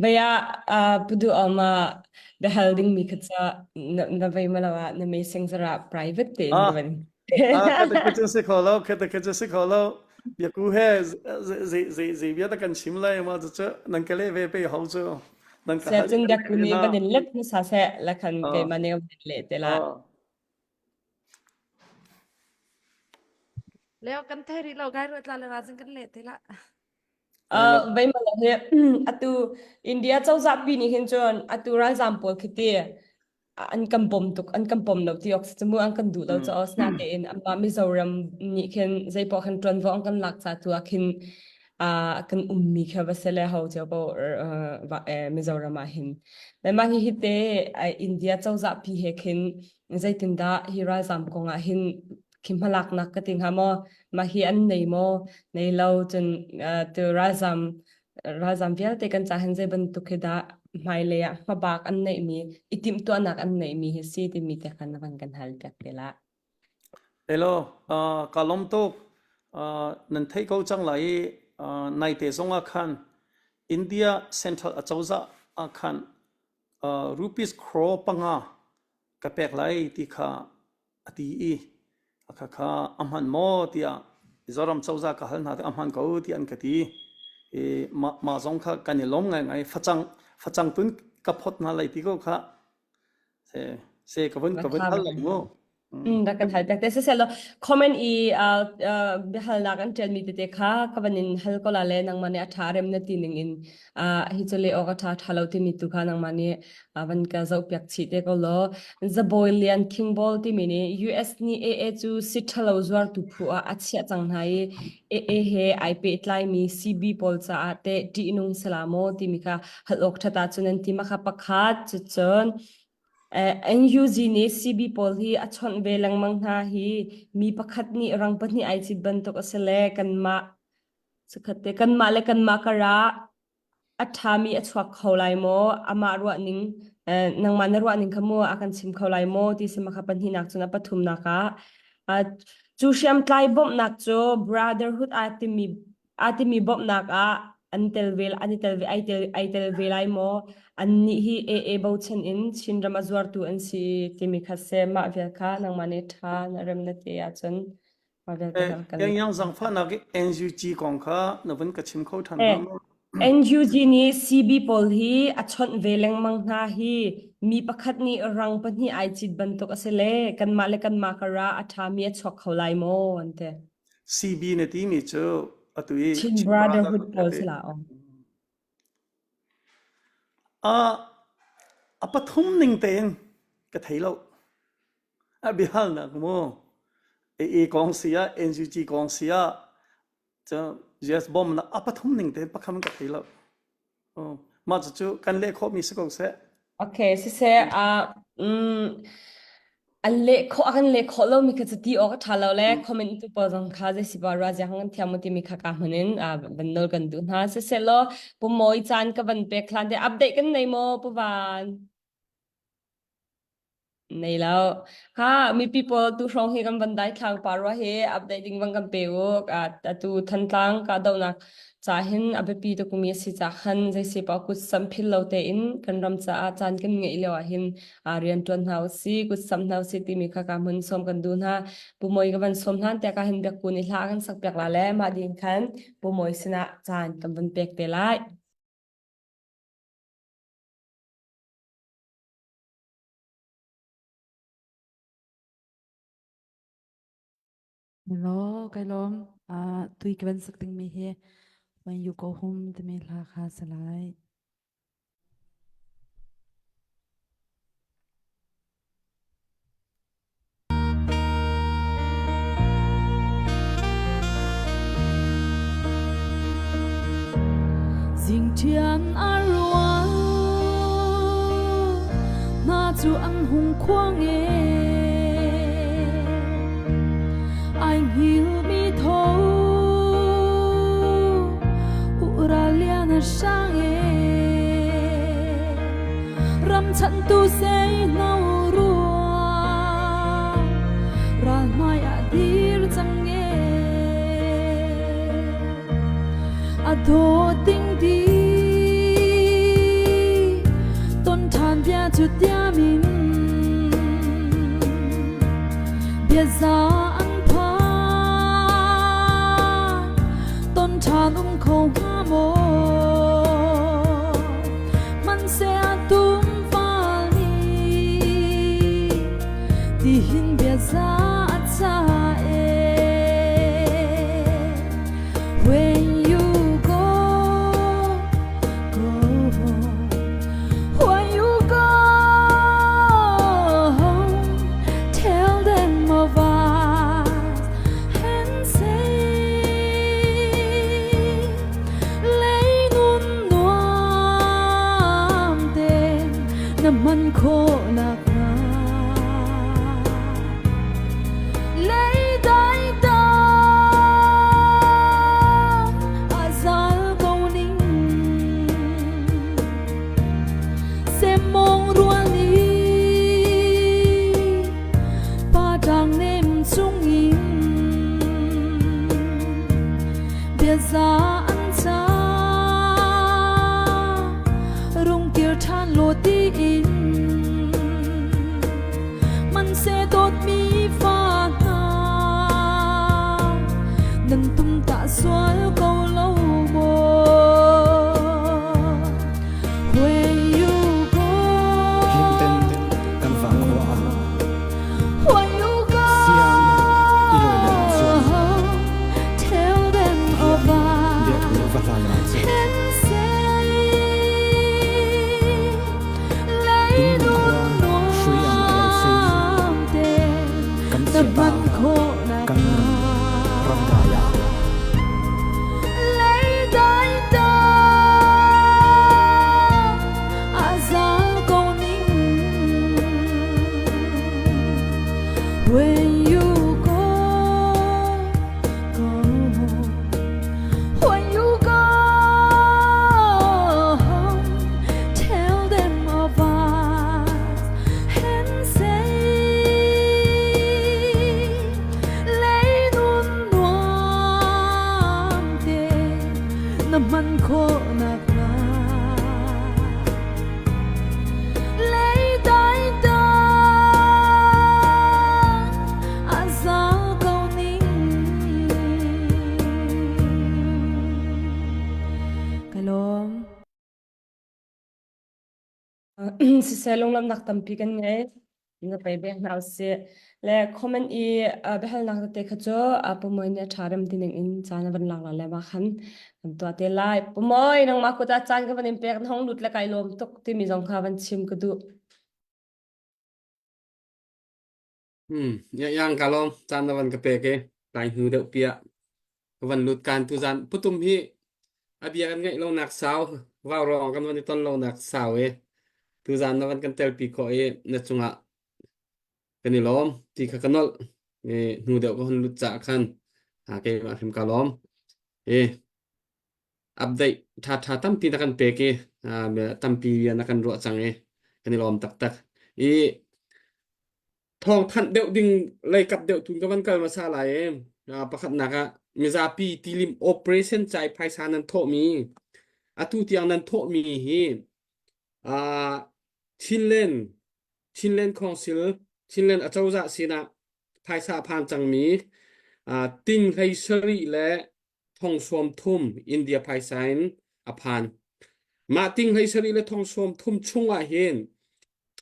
Vei ah uh, pudu oma biahal dingmi kha ca na, na vei ma lo ah na meising zara private tein ka Ah, van. ah, khata kha cu si kho lo, khata kha cu si kho lo. Biaku he zei zei zei bia ta kan chim lai ma cu nan ka le ve pe ho cu. Nan ka Se hal cun ka le biaku ve nih na. van in let hmasa seh la khan Ah, keimah nih ka van leh te la. ah. Leo kan thei rih lo kai ruat la le ra cun kan leh te la. Uh, vei ma lo hi atu India cozah pi nih hin cun atu ralzam pawl khi ti an kan bawm tuk an kan bawm lo ti ok cu mu an kan duh lo cho sna tein amma Mizoram nih khin zeipaw khan tuanvo an kan lak ca tu ah khin uh, kan ummi kha va sele ho cheu po Mizoram ah hin le mah hi hi te India cozah pi he khin zeitindah hi ralzam kong ah hin khi hmalaknak ka ti hnga maw mah hi an nei maw nei lo cun tu ralzam ralzam vialte kan ca hin zei bantuk hi dah hmailei ah hmabak an neihmi i timhtuahnak an neihmi hi si timi te khan van kan hal piak te la Hello, uh, ka lom tuk. Uh, nan thei ko cang lai i uh, naite zong ah khan India Central acozah ah khan uh, rupees crore panga ka pek lai ti kha a ti i khakha a hman maw tiah Mizoram cozah ka hal hna tik a hman ko tiah an ka ti. I mah, mah zong kha kan i lawm ngaingai. Facang, facang tun ka phot hna lai ti ko kha. Se, se ka vun, ka vun hal lai mu. Mm, rak kan hal piak te siselaw comment i uh, uh, biahalnak an ṭialmi tete kha ka van in hal ko la le nangmah nih a ṭha rem na ti ning in uh, hi cu le awk a ṭha ṭha lo timi tu kha nangmah nih uh, van ka zoh piak chih te ko law Zabawi Lian King Ball timi nih US nih AA cu si ṭhalo zuartu phu ah a chiah cang hna i AA he ai pehtlaimi CB pawl caah teh ṭihnung sala maw timi kha hal awk ṭhat ahcun an ti ma kha pakhat cucun NUG nih CB pawl hi a chawnh ve lengmang hna hi mi pakhat nih rang pahnih ai cit bantuk a si le kanmah sukhat te kanmah le kanmah karah a ṭhami a chuak kho lai maw amah ruahning nangmah na ruahning kha mu a kan chim kho lai maw ti si makha pahnihnak cun a pathumnak ah cu hriamtlai bawmhnak cu brotherhood aa timi aa timi bawmhnak ah an tel ve an i tel ve ai tel ai tel ve lai maw annih hi AA bochan in Chinram a zuartu an si timi kha se mah vial kha nangmah nih ṭha na rem na ti ahcun mah vialte Eh, kha kan yang yang zangfahnak i NUG kong kha na vun ka chim kho ṭhan Eh, hnga maw? NUG nih CB pawl hi a chawnh ve lengmang hna hi mi pakhat nih rang pahnih ai cit bantuk a si le kanmah le kanmah kara a ṭhami a chuak kho lai maw an ti. CB na timi cu atu i Chin Chin Brotherhood Brotherhood pawl ka ti. si la aw. Ah, a pathum ning tein ka thei lo. A biahalnak mu. AA kong si ah, NUG kong si ah, cu US bomb na a pathum ning tein pakham ka thei lo. Oh, mah cucu kan leh khawhmi si ko seh. Okay, siseh, uh, mm, an leh khawh a kan leh khawh lomi kha cu ti awk a ṭha lo le comment tu pawl zong kha zei si ba ra ziang kan thiam timi kha ka hmun in uh, van nawl kan duh hna. Siseh law, pu Mawi caan ka van pek hlan te update kan nei maw pu Van? Nei lo. Ha mipi pawl tu hrawng hi kan van daithlang pa rua hi update ding van kan pe u. Atu Thantlang kahdohnak ca hin a biapi tukmi a si ca khan zei si pa kut sam phil lo tein kan ram caah caan kan ngeih lio ah hin rian ṭuan hna usih, kut sam hna usih timi kha ka hmun sawm kan duh hna. Pu Mawi ka van sawm hna tiah ka hin biakku nih hla kan sak piak la le mah ding khan Pu Mawi sinah caan kan van pek te lai. Hello, kai lawm. Uh, tui ka van sak dingmi hi When You Go Home timi hla kha si lai. Zingṭian a rual hna cu an hung khuang e. hngilmi tho ura lian a hrang e ram chantu sei no ruang ral hmai ah dir cang e a dawt ding di ton ṭhan bia cu tiamin biaza an phan ton ṭhan um kho hnga maw hmanhseh a tum fal nih tihin biaza a ca e When you go, go home. When you go home, tell them of us and say, Leinun nuam ten na man khawhnak hnga. Leidai ta a zal ko ning Semmawng rual nih pa ṭang nem chungin biaza an ca rung kir ṭhan law tiin Hmanhseh dawtmi fa hna nan tum ta sual ko lo maw? When you go, Hlimten kan vangkhua ah when you go, siang i lawi le cun tell them Pathian of biaknu us va hlan ah cun and say, Inn khua hrui ang a lo si. Kan thiam ah kan nun ramdai ah. When you go, go When you go home, tell them of us and say, Leinun nuam te na man khawhnak hnga. Leidai ta a zal ko ning. Ka lawm. Siseh lunglamnak tampi kan ngei. Na pei bek hna usih. Le comment i biahalnak tete kha cu Pumawi nih a ṭha rem ti ning in caan a van lak la le mah khan kan tuah te lai. Pumawi nangmah kut ah caan ka van in pek na hong lut le kai lawm tuk timi zong kha van chim ka duh. Hmm, yang ka lawm caan na van ka pek i kai hnu deuh piah ka van lut kan tu zan putum hi a bia kan ngaih lo nak sau vau rong kan van i ton lo nak sau i tu zan na van kan telpi khawh i na cungah kan i lawm ti kha ka nolh i hnu deuh ka hun lut cah khan ha keimah hrim ka lawm i update tha tha tampi na kan pek i tampi na kan ruah cang i kan i lawm taktak i thawng thanh deuh ding lei kap deuh tun ka van kal hmasa lai i pakhatnak ah mizapi tilim operation chai phaisa nan thawhmi atu tiang nan thawhmi hi Chinland Chinland Council Chinland acozah sinah phaisa a phan cangmi ting hlei sarih le thong sawm thum India phaisa in a phan. Mah ting hlei sarih le thong sawm thum chungah hin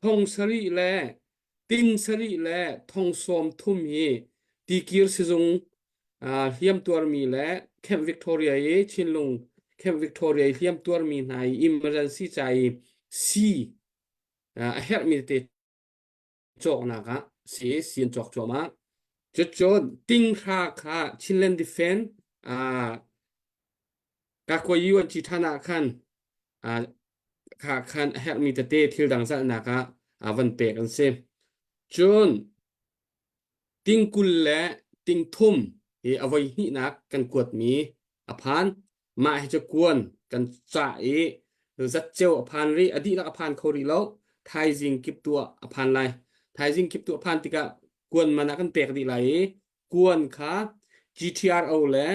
thong sarih le ting sarih le thong sawm thum hi tikir sizung hliam tuarmi le Camp Victoria i Chinlung Camp Victoria i hliam tuarmi hna i emergency ca i sii a herhmi tete cawknak ah si si an cawk cuahmah. Cucun tinghra kha Chinland Defense Kakwa an ci ṭhan ah khan kha khan a herhmi tete thil dang zalhnak ah van pek an si. Cun tingkul le tingthum. Hi a voi hnihnak kan kuatmi a phan. Mah hi cu kuan kan cah i zatceo a phan rih, a dihlak a phan kho rih lo. Thaizing kiptuh ah a phan lai. Thaizing kiptuh a phan tikah kuan man ah kan pek dih lai i kuan kha GTRO le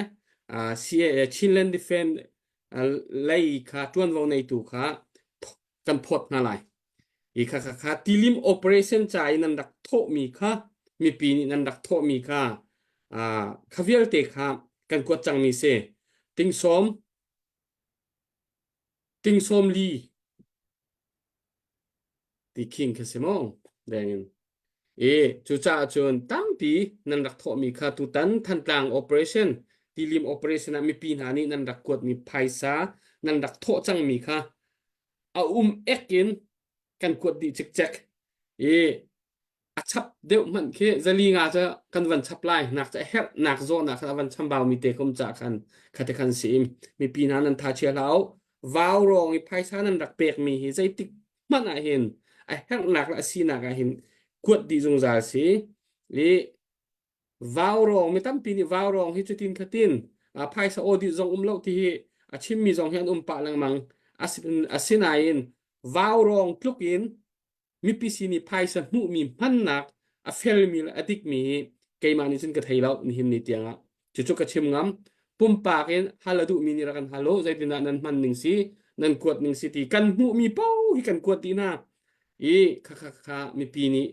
uh, CAA Chinland Defense lei kha ṭuanvo neitu kha kan phawt hna lai. Hi kha kha kha tilim operation ca i nan rak thawhmi kha mipi nih nan rak thawhmi kha uh, kha vialte kha kan kuat cangmi si. Tingsawm tingsawm li ti khing kha si maw dengin e cucaah cun tampi nan rak thawhmi kha tutan Thantlang operation tilim operation ah mipi hna nih nan rak kuatmi phaisa nan rak thawh cangmi kha a um ek in kan kuat dih cikcek i a chap deuh hmanh khi zali nga cu kan van chap lai nak cu a herh nak zawhnak khan a van chambau mi te kum ca khan khate khan si mipi hna nan tha chia hlah u vau rawng i phaisa nan rak pek mi hi zeitik hmanh ah hin a herhnak le a sinak ah hin kuat dih zungzal si i vau rawng mi tampi nih vau rawng hi cutin khatin phaisa audit zong um lo ti hi a chimmi zong hi an um pah lengmang asinain vau rawng tluk in mipi sin i phaisa hmuhmi hmannak a felmi le a dikmi hi keimah nih cun ka thei lo nihin ni tiangah cucu ka chim ngam pumpak in hal a duhmi nih rak kan hal u zeitindah nan hman ning si nan kuat ning si ti kan hmuhmi paoh hi kan kuat dih hna i kha kha kha mipi nih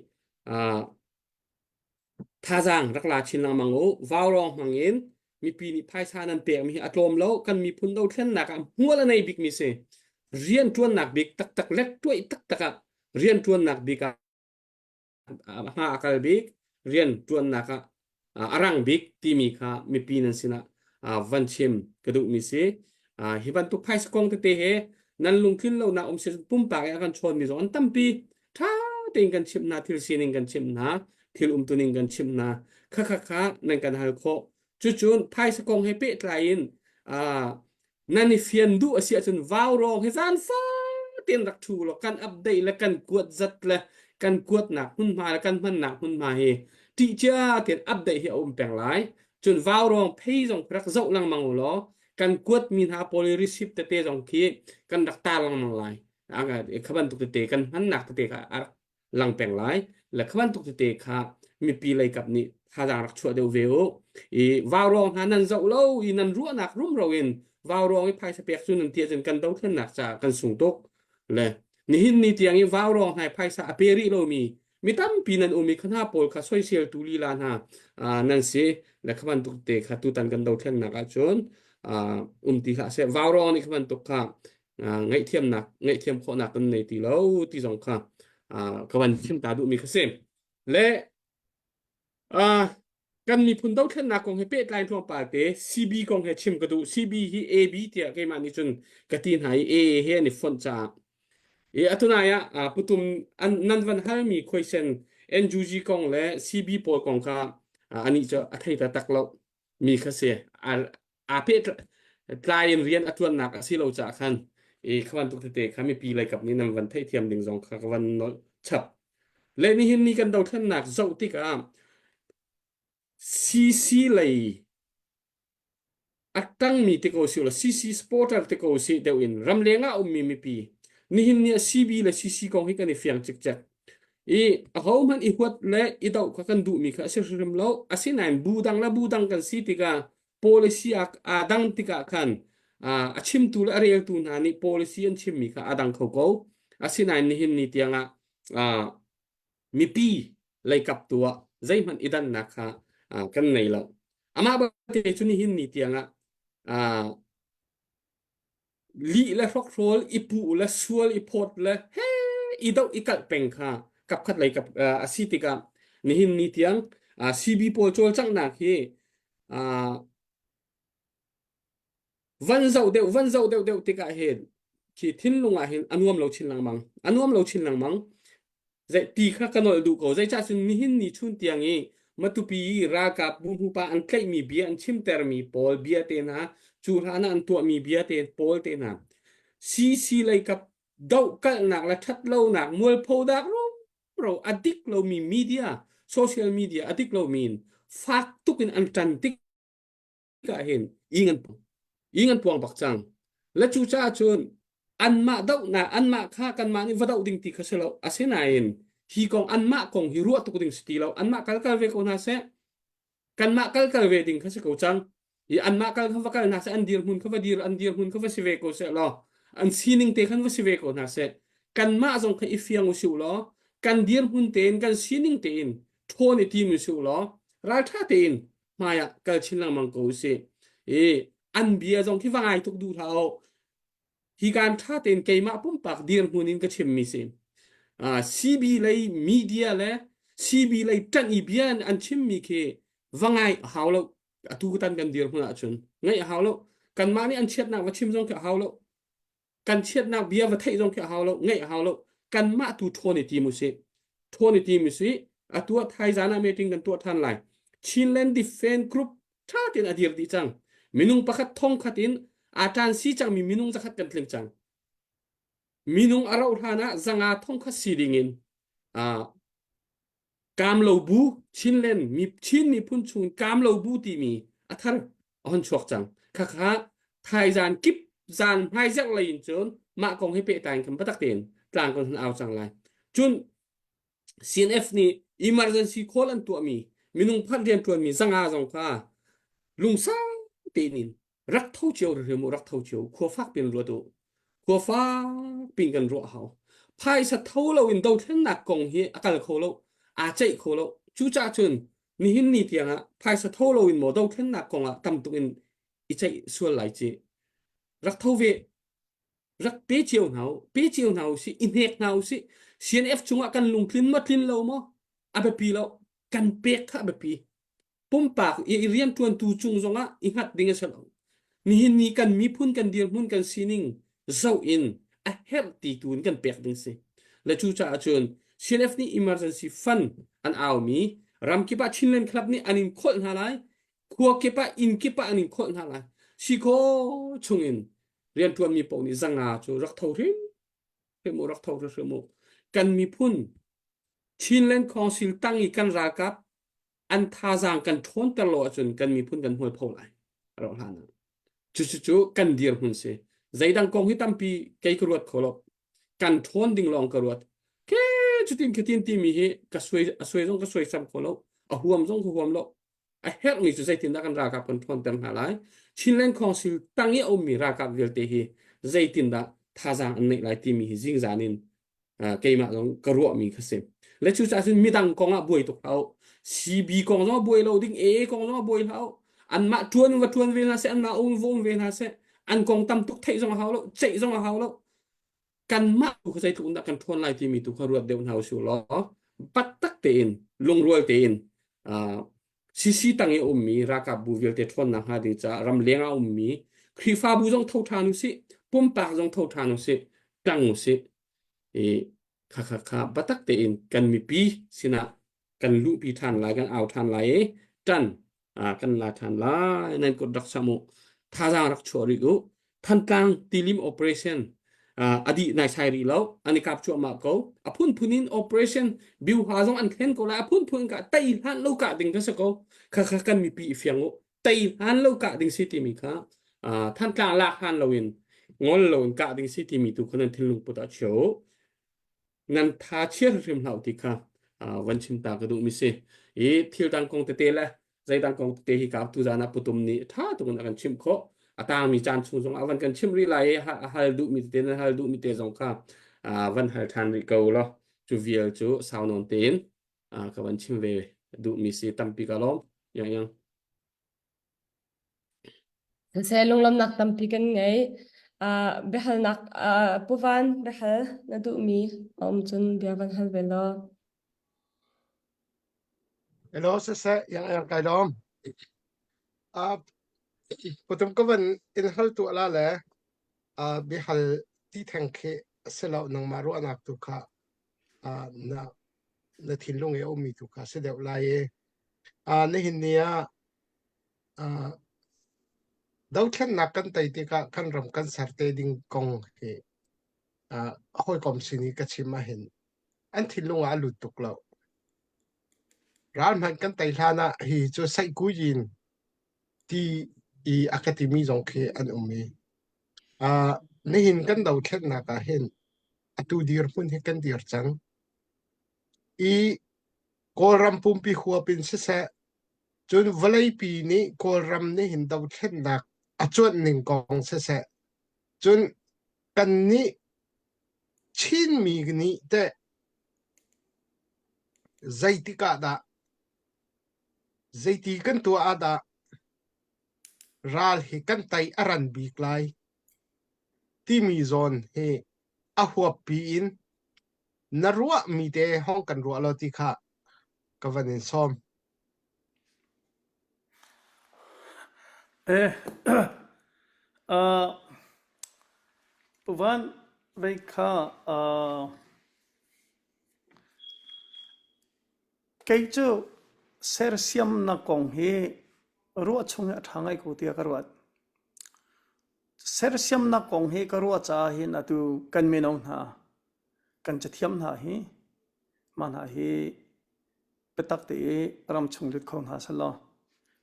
Thazaang rak la chin lengmang u. Vaurawng hmang in mipi nih phaisa nan pekmi hi a tlawm lo. Kan miphun dothlennak ah hmual a nei bikmi si. Rianṭuannak bik taktak lettuaih taktak ah rianṭuannak bik ah hma a kal bik, rianṭuannak ah a rang bik timi kha mipi nan sinah van chim ka duhmi si. Hi bantuk phaisa kong tete he nan lungtlin lonak um si pumpak in a kan chawnmi zong an tampi. Ṭha tein kan chimh hna, thil sining kan chimh hna, thil umtuning kan chimh hna. Khakha kha nan kan hal khawh. Cucun phaisa kong he pehtlai in nan i fian duh a si ahcun vaurawng hi zan fatin rak ṭhu law kan update le kan kuat zat le kan kuatnak hmunhma le kan hmannak hmunhma hi ṭih cia tein update hi a um peng lai. Cun vaurawng phei zong rak zoh lengmang u law kan kuatmi hna pawl i receipt tete zong khi kan rak tar lengmang lai. Kha bantuk tete kan hmannak tete kha a rak lang peng lai le kha bantuk tete kha mipi lei kap nih thazaang rak chuah deuh ve u i vaurawng hna nan zoh lo i nan ruahnak rumro in vaurawng i phaisa pek cu nan ti ahcun kan dothlennak caah kan sung tuk le nihin ni tiang i vaurawng hna i phaisa a pe rih lomi mi tampi nan um i kha hna pawl kha soiseltu lila hna nan si le kha bantuk te kha tutan kan dothlennak ahcun um ti hlah seh vaurawng nih kha bantuk kha ngaihthiamnak ngaihthiam khawhnak kan nei ti lo ti zong kha ka van chim ta duhmi kha si le kan miphun dothlennak kong he pehtlai tlawmpal te CB kong he chim ka duh CB hi AB tiah keimah nih cun ka ti hna i AA he an i fonh caah i atunai ah putum an nan van halmi khuaisen NUG kong le CB pawl kong kha anih cu a thei taktak lo mi kha si aa pehtlai in rian a ṭuannak a si lo caah khan i kha bantuk tete kha mipi lei kap nih nan van theihthiam ding zong kha ka van nolh chap. Le nihin ni kan dothlennak zoh tikah CC lei a ṭangmi te ko si ulaw CC supporter te ko si deuh in ramleng ah ummi mipi nihin ni ah CB le CC kong hi kan i fiang cikcek. I ahohmanh i huat le i doh kha kan duhmi kha a si hrimhrim lo. Asinain bu dang le bu dang kan si tikah policy aa dang tikah khan a chimtu le a reltu hna nih policy an chimmi kha aa dang kho ko. Asinain nihin ni tiangah mipi leikap tu ah zeihmanh i dannak kha kan nei lo. Amah balte cu nihin ni tiangah lih le hrokhrawl i puh le sual i phawt le he i doh i kalh peng kha kapkhat lei kap a si tikah nihin ni tiang CB pawl cawlcanghnak hi van zoh deuh van zoh deuh deuh tikah hin khi thinlung ah hin a nuam lo chin lengmang a nuam lo chin lengmang Zei ti kha ka nolh duh ko. Zeicah cun nihin ni chun tiang i Matupi i ralkap buhmupa an tlaihmi bia an chimtermi pawl bia te hna, cu hlan ah an tuahmi bia te pawl te hna, CC leikap dohkalhnak le ṭhatlonak mualphonak rumro a dik lomi media, social media a dik lomi in fak tuk in an ṭan tik. ka hin ing an ing an puang bak cang. Le cu caah cun anmah dohnak anmah kha kanmah nih va doh ding ti kha si lo. Asinain hi kong anmah kong hi ruah tuk ding si ti lo. Anmah kal kal ve ko hna seh. Kanmah kal kal ve ding kha si ko cang. I anmah kal kha va kal hna seh, an dirhmun kha va dir, an dirhmun kha va si ve ko seh law, an sining te khan va si ve ko hna seh. Kanmah zong kha i fiang u sih law, kan dirhmun tein, kan sining tein ṭhawn i tim u sih law, ralṭha tein hmai ah kal chin lengmang ko u sih. I an bia zong khi va ngai tuk duh hlah u. Hi kan ṭha tein keimah pumpak dirhmun in ka chimmi si. Uh, CB lei media le CB lei ṭanh i bia an chimmi khi va ngai a hau lo. Atu tan kan dirhmun ahcun ngaih a hau lo. Kanmah nih an chiatnak va chim zong khi a hau lo. Kan chiatnak bia va theih zong khi a hau lo. Ngaih a hau lo. Kanmah tu ṭhawn i tim usih. Ṭhawn i tim usih. Atu ah thaizan ah meeting kan tuah ṭhan lai. Chinland Defense Group ṭha tein a dir dih cang. Minung pakhat thong khat in aa ṭan si cangmi minung zakhat kan tling cang. Minung a rauh hlan ah zanga thong khat si ding in uh, Kamlo bu Chinland mi Chin miphun chung Kamlo bu timi a thar a hon chuak cang. Khakha thaizan kip zan hmaizerh lei in cun mah kong hi pehtlai in kan biatak tein tlang kan hun au cang lai. Cun CNF nih emergency call an tuahmi minung phanh rianṭuanmi zanga zong kha lungsau tein in rak tho cio hrim u rak tho cio khua fak pin ruat u khua fak pin kan ruah hau phaisa tho lo in dothlennak kong hi a kal kho lo aa ceih kho lo cucaah cun nihin ni tiangah phaisa tho lo in maw dothlennak kong ah tam tuk in i ceih sual lai ci rak tho ve rak pe cio hna u pe cio hna u sih i hnek hna u sih CNF cungah kan lungtlin maw tlin lo maw a biapi lo kan pek kha a biapi pumpak i rianṭuantu cung zongah i hngat ding a si lo nihin ni kan miphun kan dirhmun kan sining zoh in a herh ti tu in kan pek ding si le cu caah cun CNF nih emergency fund an aumi ramkip ah Chinland Club nih an in kholh hna lai khua kip ah inn kip ah an in kholh hna lai si kho chungin rianṭuanmi paoh nih zanga cu rak tho hrim hrim u rak tho hrim u kan miphun Chinland Council tang i kan ralkap an thazaang kan ṭhawnter lo ahcun kan miphun kan hmualpho lai ro hlan ah cucu cu kan dirhmun si zeidang kong hi tampi kei ka ruat kho lo kan ṭhawn ding lawng ka ruat ke cutin khatin timi hi ka suai a suai zong ka suai sam kho lo a huam zong ka huam lo a herhmi cu zeitindah kan ralkap kan ṭhawnter hna lai Chinland Council tang i a ummi ralkap vialte hi zeitindah thazaang an neih lai timi hi zingzan in keimah zong ka ruahmi kha si le cucaah cun midang kong ah buai tuk hlah u CB kong zong ah buai lo ding AA kong zong ah buai hlah u anmah ṭuan va ṭuan ve hna seh anmah um va um ve hna seh an kong tam tuk theih zong a hau lo ceih zong a hau lo kanmah tu kha zeitluk in dah kan ṭhawn lai timi tu kha ruat deuh hna usih law pattak tein lungrual tein CC tang i a ummi ralkap bu vialte ṭhawnnak hnga ding caah ramleng ah a ummi Khrihfabu zong tho ṭhan usih pumpak zong tho ṭhan usih ṭang usih i kha kha kha biatak tein kan mipi sinah kan luhpi ṭhan lai kan au ṭhan lai i ṭan kan la ṭhan lai nan kut rak sam u thazaang rak chuah rih u Thantlang tilim operation a dih naisai rih lo an i kap cuahmah ko a phunphun in operation biuha zong an thlen ko lai a phunphun in ka tei hlan lo kah ding ka si ko kha kha kan mipi i fiang u tei hlan lo kah ding si timi kha Thantlang lak hlan lo in ngol lo in kah ding si timi tu kha nan thinlung put ah chia u nan tha chia hrim hlah ti kha van chim ta ka duh mi si i thil dang kong tete le zeidang kong tete hi ka tu zan ah putum nih tha tuk in a kan chimh khawh a tangmi caan chung zong a van kan chimh rih lai i a hal duh mi tete nan hal duh mi te zong kha van hal ṭhan rih ko law cu vial cu sau nawn tein ka van chim ve duh mi si tampi ka lawm yang yang Siseh lunglawmhnak tampi kan ngei. Uh, biahalnak uh, Pu Van biahal na duhmi a um cun bia van hal ve law. Hello, siseh, yang yang kai lawm. Uh, putum ka van in hal tu ala le uh, bihal ti theng khi si lo nangmah ruahnak tu kha uh, na na thinlung i a ummi tu kha si deuh lai i uh, nihin ni ah uh, dothlennak kan tei tikah kan ram kan ser te ding kong hi uh, hawikom sin i ka chim ahhin an thinlung ah a lut tuk lo. Ral hmanh kan tei hlan ah hi cu saihkuyin ti i a ka timi zong khi an um i uh, nihin kan dothlennak ah hin atu dirhmun hi kan dir cang i Kawlram pumpi huap in siseh cun vawleipi nih Kawlram nihin dothlennak a cuanh ning kong siseh cun kannih Chinmi nih teh zeitik ah dah zeiti kan tuah ah dah ral hi kan tei a ran bik lai timi zawn hi a huappi in na ruahmi te hong kan ruah law ti kha ka van in sawm. Eh, uh, Puvan vei kha uh, kei cu sersiamnak kong hi ruah chung hi a ṭha ngai ko tiah ka ruat. Sersiamnak kong hi ka ruah caah hin atu kan mino hna, kan cathiam hna hi, mah hna hi biatak te i ramchung lut kho hna selaw,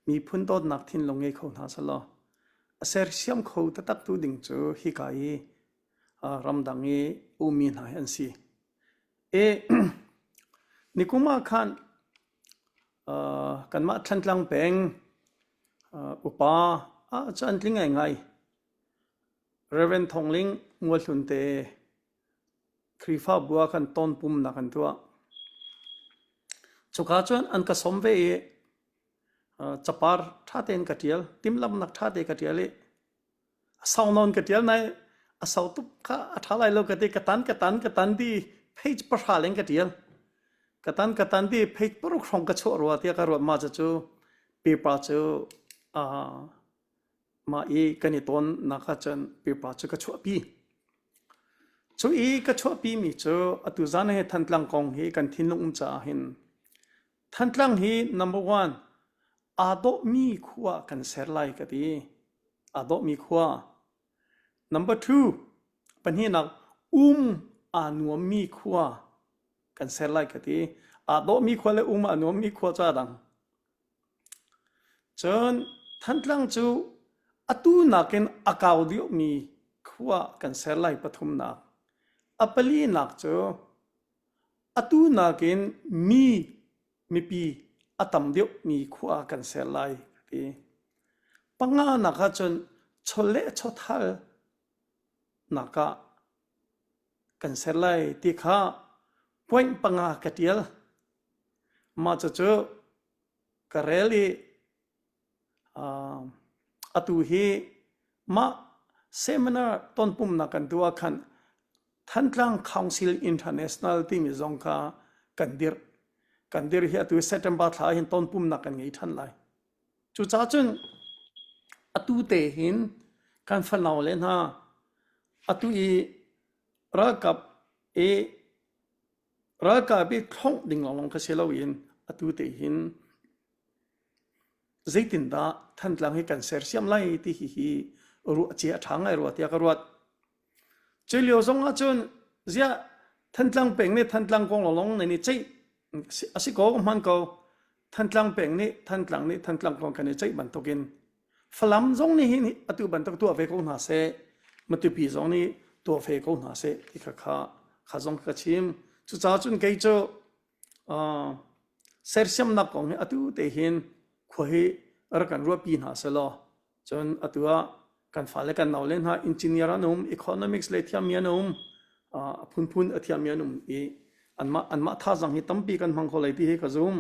miphun dawtnak thinlung ngei kho hna selaw, a sersiam kho taktak tu ding cu hika i ramdang i ummi hna hi an si. E nikum ah khan kanmah Thantlang peng upa ah cu an tling ngaingai. Reverend Thawng Ling Mualhlun te Khrihfabu ah khan tonpumnak an tuah. Cuka cun an ka sawm ve i capar ṭha tein ka ṭial, timhlamhnak ṭha te ka ṭial i a sau nawn ka ṭial nai a sau tuk kha a ṭha lai lo ka ti ka tan ka tan ka tan ti page pahra leng ka ṭial. Ka tan ka tan ti page paruk hrawng ka chuah rua tiah ka ruat ma cu paper cu mah i kan i tawnnak ahcun pipa cu ka chuahpi. Cu i ka chuahpi mi cu atu zan he Thantlang kong hi kan thinlung um caah hin Thantlang hi number one aa dawhmi khua kan ser lai ka ti. Aa dawhmi khua. Number two pahnihnak um aa nuammi khua kan ser lai ka ti. Aa dawhmi khua le um aa nuammi khua cu aa dang. Cun Thantlang cu atu nakin a kau deuhmi khua kan ser lai pathumnak. A palinak cu atu nakin mi mipi a tam deuhmi khua kan ser lai ka ti. Panganak ahcun chawleh chawthal nak ah kan ser lai ti kha point panga ka ṭial. Mah cucu ka rel i uh, atu hi mah seminar tonpumnak kan tuah khan Thantlang Council International timi zong kha kan dirh. Kan dirh hi atu September thla hin tonpumnak kan ngei ṭhan lai. Cucaah cun atu te hin kan fanau le hna atu i ralkap i Ralkap i thlongh ding lawnglawng kha si loin atu te hin zeitindah Thantlang hi kan sersiam lai ti hi hi ruah cia a ṭha ngai rua tiah ka ruat. Cu lio zong ahcun ziah Thantlang peng nih Thantlang kong lawnglawng nan i ceih a si ko hman ko. Thantlang peng nih Thantlang nih Thantlang kong kan i ceih bantukin Falam zong nih hin atu bantuk tuah ve ko hna seh, Matupi zong nih tuah ve ko hna seh ti kha kha kha zong ka chim. Cucaah cun kei cu uh, sersiamnak kong hi atu te hin khua hi rak kan ruahpi hna selaw cun atu ah kan fale kan naule hna engineer an um economics lei thiammi an um uh, a phunphun a thiammi an um i anmah anmah thazang hi tampi kan hmang kho lai ti hi ka zum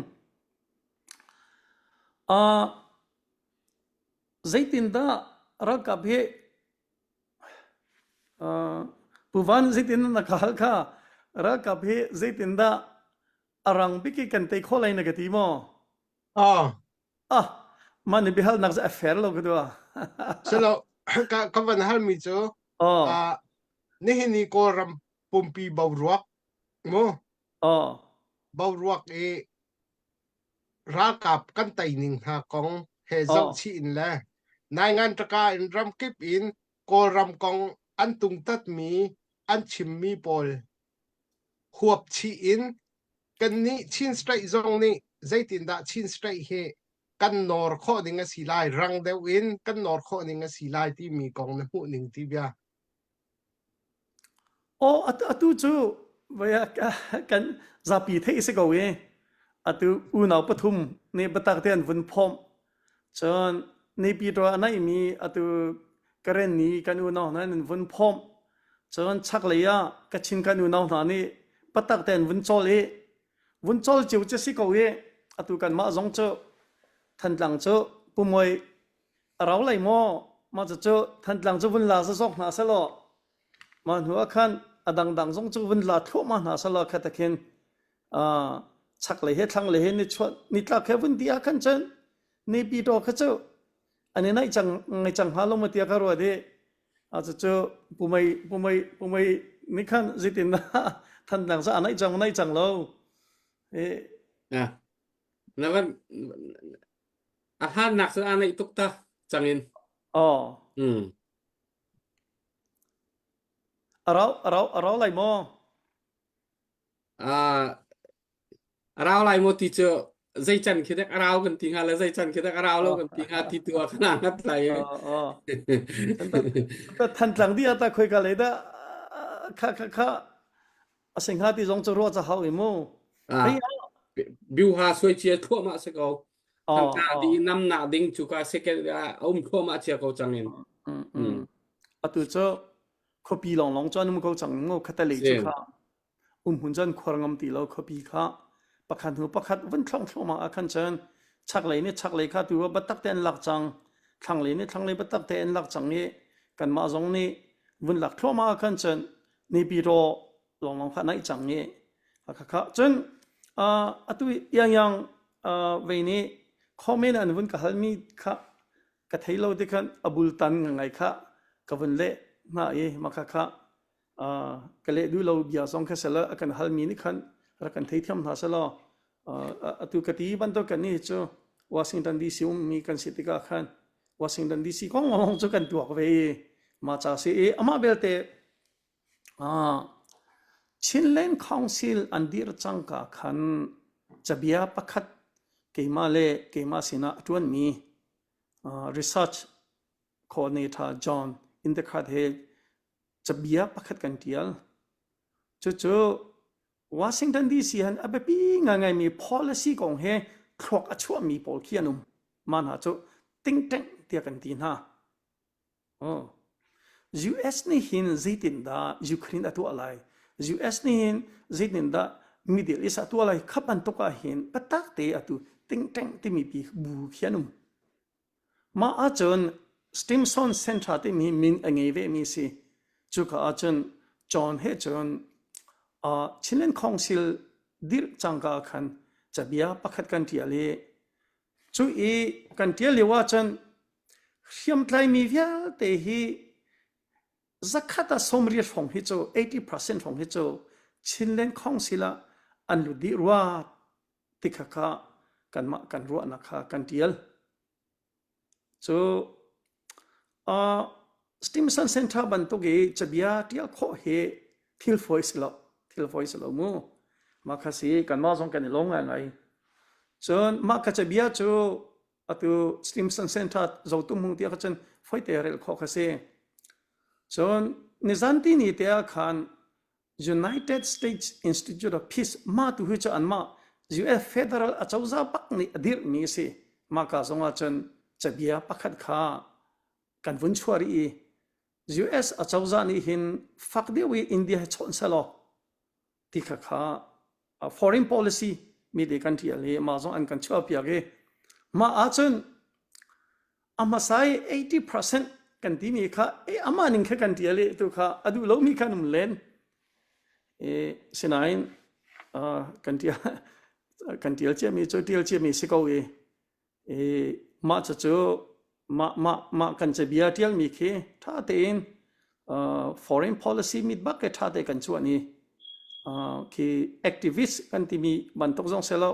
uh, Zeitindah ralkap hi uh, Pu Van zeitin na ka hal kha ralkap hi zeitindah a rang bik i kan tei khawh lai na ka ti maw? Ah. Ah, mah ni biahal nak a fair lo ka dua. Silo ka ka van hal mi cu oh. uh, nihin ni Kawlram pumpi boruak mu oh. boruak i ralkap kan tei ning hna kong he zohchih in le naingan ṭaka in ramkip in Kawlram kong an tungtatmi an chimmi pawl huapchih in kannih Chin State zong nih zeitindah Chin State hi kan nawr khawh ding a si lai rang deuh in kan nawr khawh ning a si lai timi kong na hmuh ning ti bia. Aw atu cu kan zapi theih si ko i atu unau pathum nih biatak te an vun phomh. Cun Naypyidaw a naihmi atu Karen ni kan unau hna an vun phomh. Cun chaklei ah Kachin kan unau hna nih patak te an vun cawl i vun cawl cio cu si ko i atu kanmah zong cu Thantlang cu Pumoi a rau lai maw? Mah cucu Thantlang cu vun la zazawk hna selaw mah hnu ah khan a dangdang zong cu vun la thluahmah hna selaw kha ta khin chaklei he thlanglei he nichuah nitlak he vun ti ah khan cun Naypyidaw kha cu an i naih cang ngai cang hnga lo maw tiah ka ruat i a cucu pumei pumei pumei nih khan zeitin dah Thantlang cu a naih cang naih cang lo i Na van a hlannak cu aa naih tuk ta cang in. Aw. Mm. A rau a rau a rau lai maw? Uh, a rau lai maw ti cu zei can khi dek a rau kan ti hnga le zei can khi dek a rau lo kan ti hnga ti tu ah kan ngat lai. Aw. Thantlang di ata khoi ka le da kha kha kha a si hnga ti zong cu ruah ca hau i mu. Ah, biuha suai cia thluahmah si ko. Thangka di namnak ding cu ka second a um thluahmah cia ko cang in. Mm. Atu cu khuapi longlong cu an um ko cang ngo khatale cu kha um hun cun khuar ngam ti lo khuapi kha pakhat hnu pakhat vun thlong thluahmah ah khan cun chaklei nih chaklei kha tu batak te an lak cang thlanglei nih thlanglei batak te an lak cang i kanmah zong nih vun lak thluahmah ah khan cun Naypyidaw lawnglawng kha naih cang i khakha cun atu iangyang vei nih comment an vun ka halmi kha ka thei lo ti khan a bultan ngai kha ka vun leh hna i mah kha kha ka leh duh lo bia zong kha sela a kan halmi nih khan rak kan theithiam hna selaw atu ka ti bantuk kan nih cu Washington DC ummi kan si tikah khan Washington DC kong lawng cu kan tuak ve i mah ca si i amah belte Chinland Council an dir cangka khan cabia pakhat keimah le keimah sinah a ṭuanmi research coordinator John Indekhat he cabia pakhat kan ṭial. Cucu Washington DC han a biapi ngaingaimi policy kong he thluak a chuahmi pawl khi an um. Mah hna cu think tank tiah kan ti hna. Oh. US nih hin zeitindah Ukraine a tuah lai? US nih hin zeitindah Middle East a tuah lai? Kha bantuk ah hin patak te atu think tank timi pi bu khi an um. Mah ahcun Stimson Center timi min a ngei vemi si. Cuka ahcun John he cun uh, Chinland Council dirh cangka khan cabia pakhat kan ṭial i cu i kan ṭial lio ahcun hriamtlaimi vialte hi zakhat ah 80 hrawng hi cu 80% hrawng hi cu Chinland Council ah an lut dih rua ti kha kha kanmah kan ruahnak kha kan ṭial. Cu uh, Stimson Center bantuk i cabia ṭial khawh hi thil fawi si lo, thil fawi si lo mu. Mah kha si kanmah zong kan i lawm ngaingai. Cun mah ka cabia cu atu Stimson Center zotu hmung tiah kha cun foite rel khawh kha si. Cun nizan ti ni te ah khan United States Institute of Peace mah tu hi cu anmah US federal acozah bak nih a dirhmi a si. Mah ka zong ah cun cabia pakhat kha kan vun chuah rih i US acozah nih hin fak deuh i India he chawn selaw ti kha kha foreign policy mi te kan ṭial i mah zong an kan chuahpiak i mah ahcun a hmasa i 80% kan timi kha e amah ning kha kan ṭial i tu kha a duh lomi kha an um len i sinain kan ṭial kan ṭial ciami cu ṭial ciami si ko i I mah cucu mah mah mah kan cabia ṭialmi khi ṭha tein uh, foreign policy mit bak ke ṭha te kan chuah ni uh, khi activist kan timi bantuk zong si lo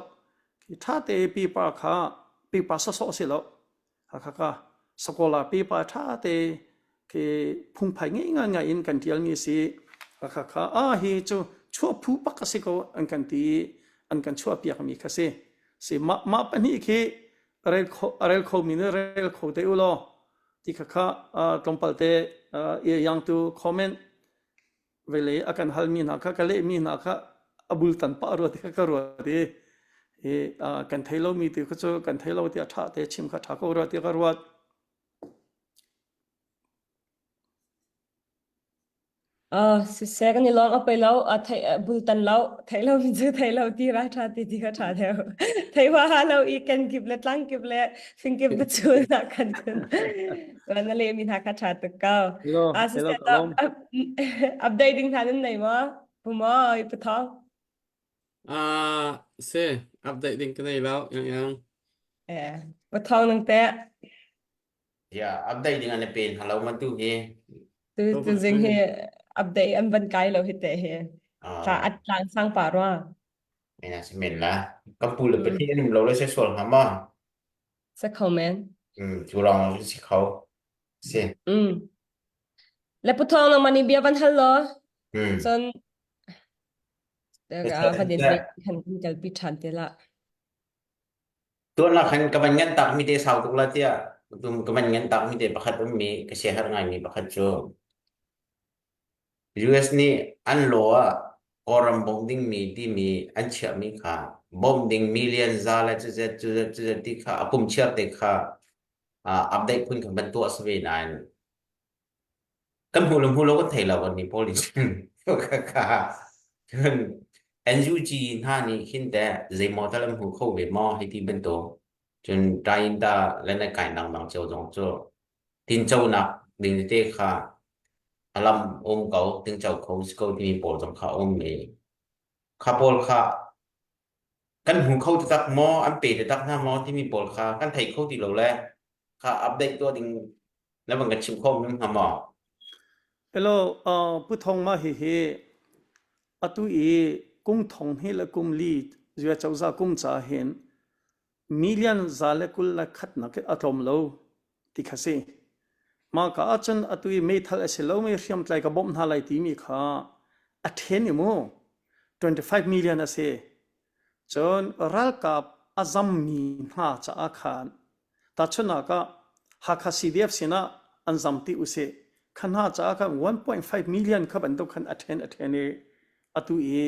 khi ṭha te pipa kha pipa sawsawh si lo kha kha sakola pipa ṭha te khi phungphai ngei ngai ngai in kan ṭialmi si kha kha a hi cu chuah phu pak a si ko an kan ti an kan chuah piakmi kha si si mah mah pahnih khi. Rel kho a rel khomi nih rel kho te u law ti kha kha tlawmpal te yang tu comment vele a kan halmi hna kha ka lehmi hna kha a bultan pah rua ti kha ka ruat i i kan thei lomi ti kha cu kan thei lo ti a ṭha te chim kha ṭha ko rua ti ka ruat. Uh, siseh kan i lawm a pei lo a thei bultan lo thei lo mi cu thei lo ti ra tha ti ti kha tha deuh thei wa ha lo i kan kip le tlang kip le fing kip te chu na kan kun na le mi hna kha tha tuk ko Hello, a hello, siseh ka to lawm. update ding hna nan nei ma pu mo i pathong Ah, si, update ding ka nei lo, yang yang. eh pathong nang te Yeah, update ding an i pen halo man tu hi. Tu tu zing hi update an van kai lo hi te hi. Tla Ah, at tlang sang pa rua. ina si men la. Kan pu le pati an um lo le se sual ha ma. Sa kho men. Mm, chu rong si kho. Si. Mm. Le puthong nang mani bia van hal lo. Mm. Cun van in kan kan kalpi than te la. Tuan ah khan ka van ngan takmi te sau tuk la tiah tum ka van ngan takmi te pakhat ummi ka siaherh ngaimi pakhat cu US nih an law ah Kawlram bawmh dingmi timi an chiahmi kha bawmh ding million za le cuzet cuzet cuzet ti kha a kum chiar te kha uh, update phun kha van tuah si ve nain Kan hmu le hmu lo kan thei lo kan nih pawl nih cun kha cun NUG hna nih khin teh zeimaw tal an hmu kho ve maw hei ti bantuk cun Tainta le na kai dangdang cio zong cu tinconak ding tete kha a lam um ko tingco kho si ko timi pawl zong kha a um i kha pawl kha kan hmu kho taktak maw an pe taktak hna maw timi pawl kha kan thei kho ti lo le kha update tuah ding na van kan chim kho min hnga maw? Hello, uh, Pu Thong ma hi hi atu i kum thong hi le kum li zia cozah kum ca hin million za le kul le khat nak a tlawm lo ti kha si. Mah ka ahcun atu i meithal a si lomi hriamtlai ka bawmh hna lai timi kha a ṭhen i mu 25 million a si. Cun ralkap a zammi hna caah khan tahchunhnak ah Hakha CDF sinah an zam ti usih. Kha hna caah khan 1.5 million kha bantuk khan a ṭhen a ṭhen i atu i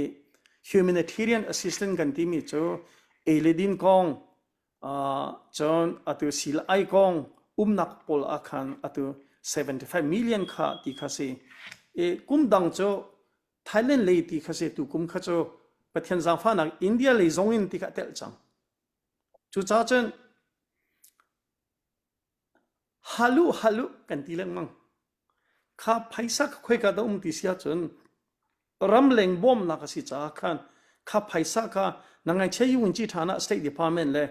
humanitarian assistance kan timi cu ei le din kong cun atu sil ai kong umnak pawl ah khan atu 75 million kha ti kha si i kum dang cu Thailand lei ti kha si tu kum kha cu Pathian zaangfahnak India lei zong in ti kha telh cang cucaah cun Halu halu kan ti lengmang. Kha phaisa kha khoika dah um ti si ahcun ramleng bawmnak a si caah khan kha phaisa kha na ngaihchia UNG ṭhan ah State Department le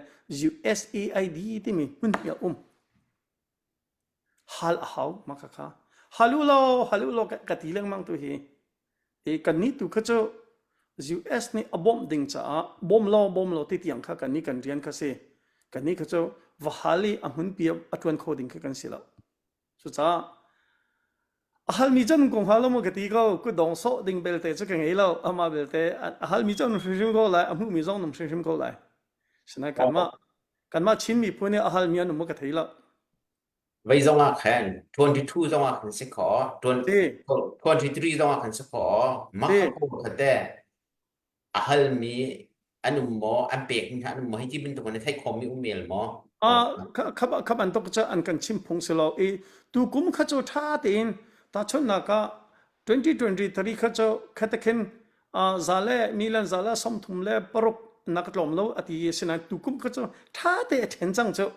USAID timi hmun hi a um. Hal a hau mah kha kha. Hal u law hal u law ka ti lengmang tu hi. I kannih tu kha cu US nih a bawmh ding caah bawm law bawm law ti tiang kha kannih kan rian kha si. Kannih kha cu va hal i a hmunpi a ṭuan kho ding kha kan si lo. Cucaah a halmi cu an kong hnga lo maw ka ti ko kutdong sawh ding belte cu ka ngei lo amah belte a halmi cu an hrimhrim ko lai a hmuhmi zong an hrimhrim ko lai. Sinain kanmah kanmah Chin miphun i a halmi an um maw ka thei lo. Vei zong ah khan 22 zong ah khan si kho 23 zong ah khan si kho mah ko kha te a halmi an um maw an pek mi an um maw hi ti bantuk in theih khawmi um mel maw Ah kha kha bantuk cu an kan chim phung si lo i tu kum kha cu tha tein tahchunhnak ah 2023 kha cu khatakhin za le milan za le 36 le paruk nak tlawm lo ati sinain tu kum kha cu tha te a then cang cu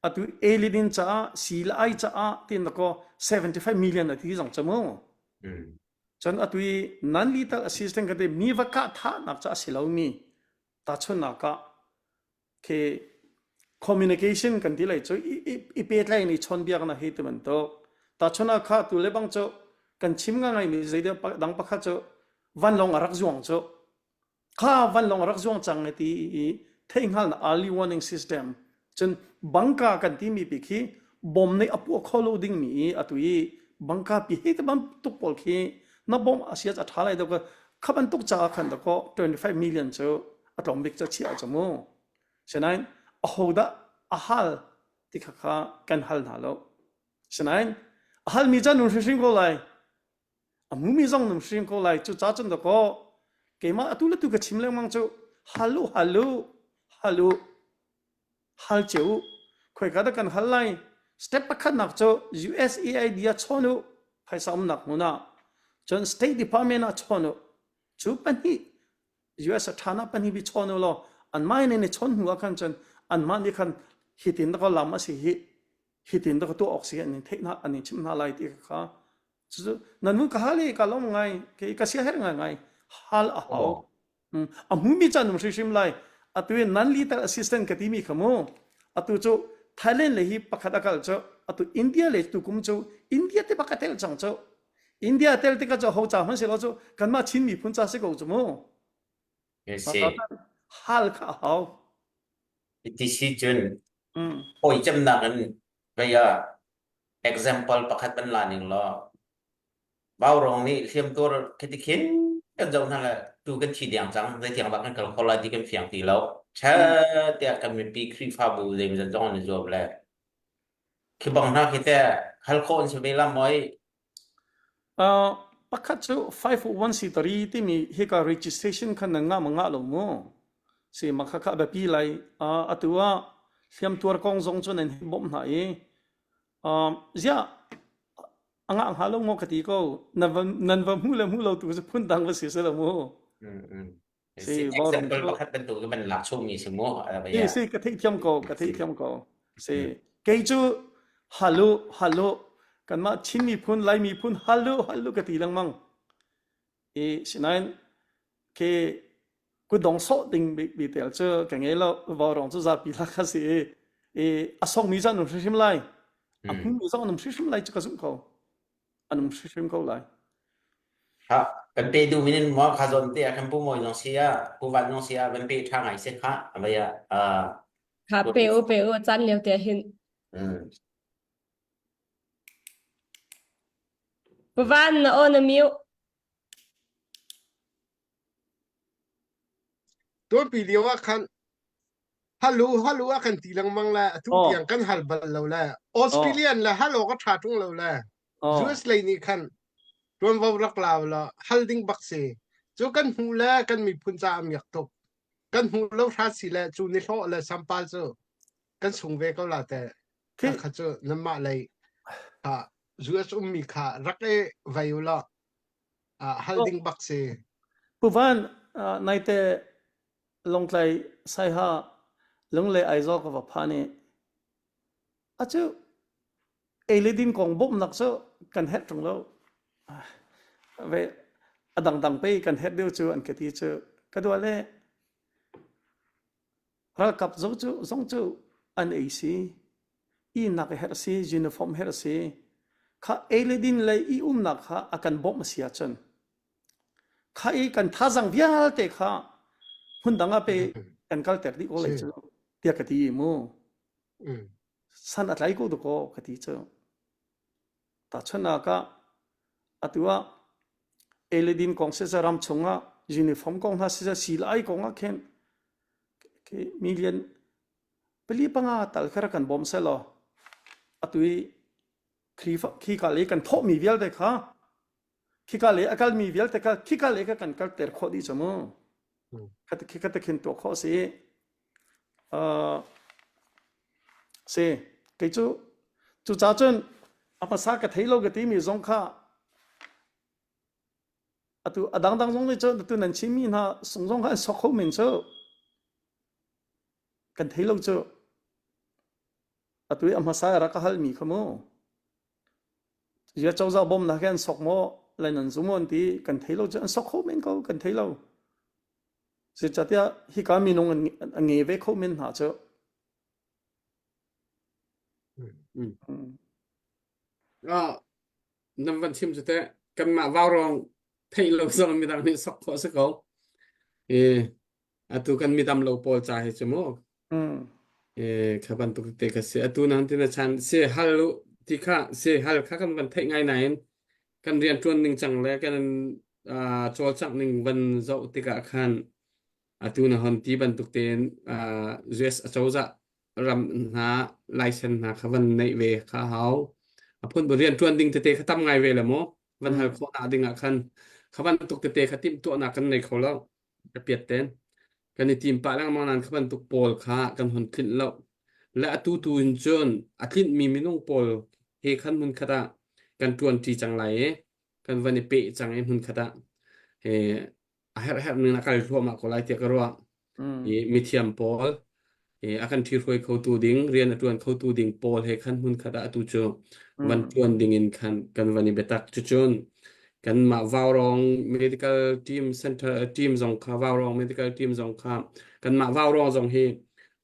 Atu Elidin caah si le ai caah tin dakaw 75 million a ti zong cu mu. Cun atu i non lethal assistance ka ti mi va kah thahnak ca a si lomi tahchunhnak ah khi communication kan ti lai cu i pehtlaih in i chawnbiaknak hi ti bantuk tahchunhnak kha tu le bang cu kan chim ngai mi zei dang pakhat cu vanlawng a rak zuang cu Kha vanlawng a rak zuang cang i ti i theihhngalhnak early warning system cun bangka kan timi pi khi bom nih a puah kho lo dingmi i atu i bangka pi hei te bantuk pawl khi na bom a sia a ṭha lai deuh kha bantuk caah khan dakaw 25 million cu a tlawm bik cu chiah cu mu. Sinain Ahodah a hal ti kha kha kan hal hna lo. Sinain a halmi cu an um hrimhrim ko lai. A hmumi zong an um hrimhrim ko lai. Cucaah cun dakaw keimah atu le tu ka chim lengmang cu hal u hal u hal u hal cio u. Khoika dah kan hal lai? Step pakhatnak cu USAID ah chawn u phaisa umnak hmun ah. Cun State Department ah chawn u. Cu pahnih US a ṭhan ah pahnih bi chawn u law anmah in i chawn hnu ah khan cun anmah nih khan hitin dah lam a si hi hitin dah tuah awk si an in theih hna an in chimh hna lai ti kha cucu nan mun ka hal i ka lawm ngai ke ka sia her ngai ngai hal a hau a hmumi caan um hrimhrim lai atu in non lethal assistant ka timi kha mu atu cu Thailand le hi pakhat a kal cu atu India le tu kum cu India te bak a tel cang cu India tel tikah cu ho ca hmanh si lo cu kanmah Chin miphun ca si ko cu mu. Si. Hal kha a hau. Ti si cun hawi cemnak in vei ah example pakhat van la ning law Vaurawng nih hliamtuar khiti khin kan zoh hna le tu kan thi diang cang zeitiang dah kan kal kho lai ti kan fiang ti lo. Che tiah kan mipi Khrihfabu zeimawzat zong an i zuam le Khi bang hna khi teh hal khawh an si ve la maw? Uh, pakhat cu 501c3 timi hika registration khan nan ngah ma ngah lo mu. Si ma kha kha biapi lai. Uh, atu ah hliamtuar kong zong cu nan hi bawmh hna i um, ziah a ngah hnga lo maw ka ti ko. Nan va nan va hmu le hmu lo tu cu phun dang va si se lo mu. Mm, mm. Si vaurawng Example cu pakhat bantuk in van lak chungmi si mu. Si si ka theihthiam ko ka theihthiam ko. Si kei cu halu halu kanmah Chin miphun Lai miphun halu halu ka ti lengmang. I sinain ke kutdong sawh ding bi tel cu ka ngei lo vaurawng cu zapi lak kha si i i a songmi cu an um hrimhrim lai. A hmumi zong an um hrimhrim lai cu ka zumh ko. An um hrimhrim ko lai. Ha, kan pe duh min in maw kha zawn te ah khan pu mawi zong si ah pu van zong si ah van pe ṭha ngai si kha avei ah ah Kha pe u pe u caan lio te hin. Mm. Pu Van na aw na mute. Tuanpi lio ah khan halu halu a kan ti lengmang le atu tiang kan hal bal lo le Australian le hal awk a ṭha ṭung lo le US lei nih khan ṭuanvo rak la la hal ding bak si cu kan hmuh le kan miphun ca a miak tuk kan hmuh lo hrat si le cu ni hlawh le sampal cu kan sung ve ko la te kha cu nanmah lei US ummi kha rak i vei u law hal ding bak si. Pu Van, naite Lawngtlai Saiha Lunglei Aizawl ka va phan i acu ei le din kong bawmhnak cu kan herh ṭung lo. Ve a dangdang pei kan herh deuh cu an ka ti cu ka dua le Ralkap zong cu zong cu an ei si. Ihnak herh si, uniform herh si. Kha ei le din le i umnak kha a kan bawmh a si ahcun kha i kan thazang vialte kha hmundang ah pe kan kalter dih ko lai cu tiah ka ti mu. San a tlai ko dakaw ka ti cu. Tahchunhnak ah atu ah ei le din kong siseh ram chungah uniform kong hna siseh sii-ai kong ah khin million pali panga tal kha rak kan bawm sehlaw atu i khika lei kan thawhmi vialte kha khika lei a kalmi vialte kha khika lei kha kan kalter khawh dih cu mu. Khika te khin tuah khawh a si. Uh, si kei cu cucaah cun a hmasa ka thei lo ka timi zong kha atu a dangdang zong nih cun atu nan chimmi hna sung zong kha an sok kho men cu kan thei lo cu atu i a hmasa rak ka halmi kha mu zia cozah bawmnak he an sok maw lai nan zum an ti kan thei lo cu an sok kho men ko kan thei lo Zeicahtiah hika minung an, an nge ve kho men hna cu. Mm. Ah, nan van chim cu teh kanmah vaurawng theih lo zong midang nih sok khawh si ko. E, atu kan midam lo pawl ca hi cu mu. Mm. E, kha bantuk te ka si. Atu nan tin chan se hal u ti kha se hal kha kan van theih ngai nain kan rian ṭuan ning cang le kan uh, cawlcangh ning van zoh tikah khan atu na hon ti bantuk tein uh, US acozah. ram hna license hna kha van neih ve kha hau. A phun rian ṭuan ding tete kha tam ngai ve le mu. Van hal Mm. khawh nak ding ah khan kha bantuk tete kha timhtuahnak kan nei kho lo. Ka piat ten. Kan i tim pah lengmang nain kha bantuk pawl kha kan hon tlinh lo. Le atu tu in cun a tlinhmi minung pawl he khan hmun khat ah kan ṭuanṭi cang lai i kan van i peh cang i hmun khat ah he a herh herh ning a kal thluahmah ko lai tiah ka ruah. Mm. I mithiam pawl i a kan ṭhihruai khotu ding rian a ṭuan khotu ding pawl he khan hmun khat ah atu cu van Mm. ṭuan ding in khan kan van i biatak. Cucun kanmah Vaurawng Medical Team Center team zong kha Vaurawng Medical Team zong kha kanmah Vaurawng zong hi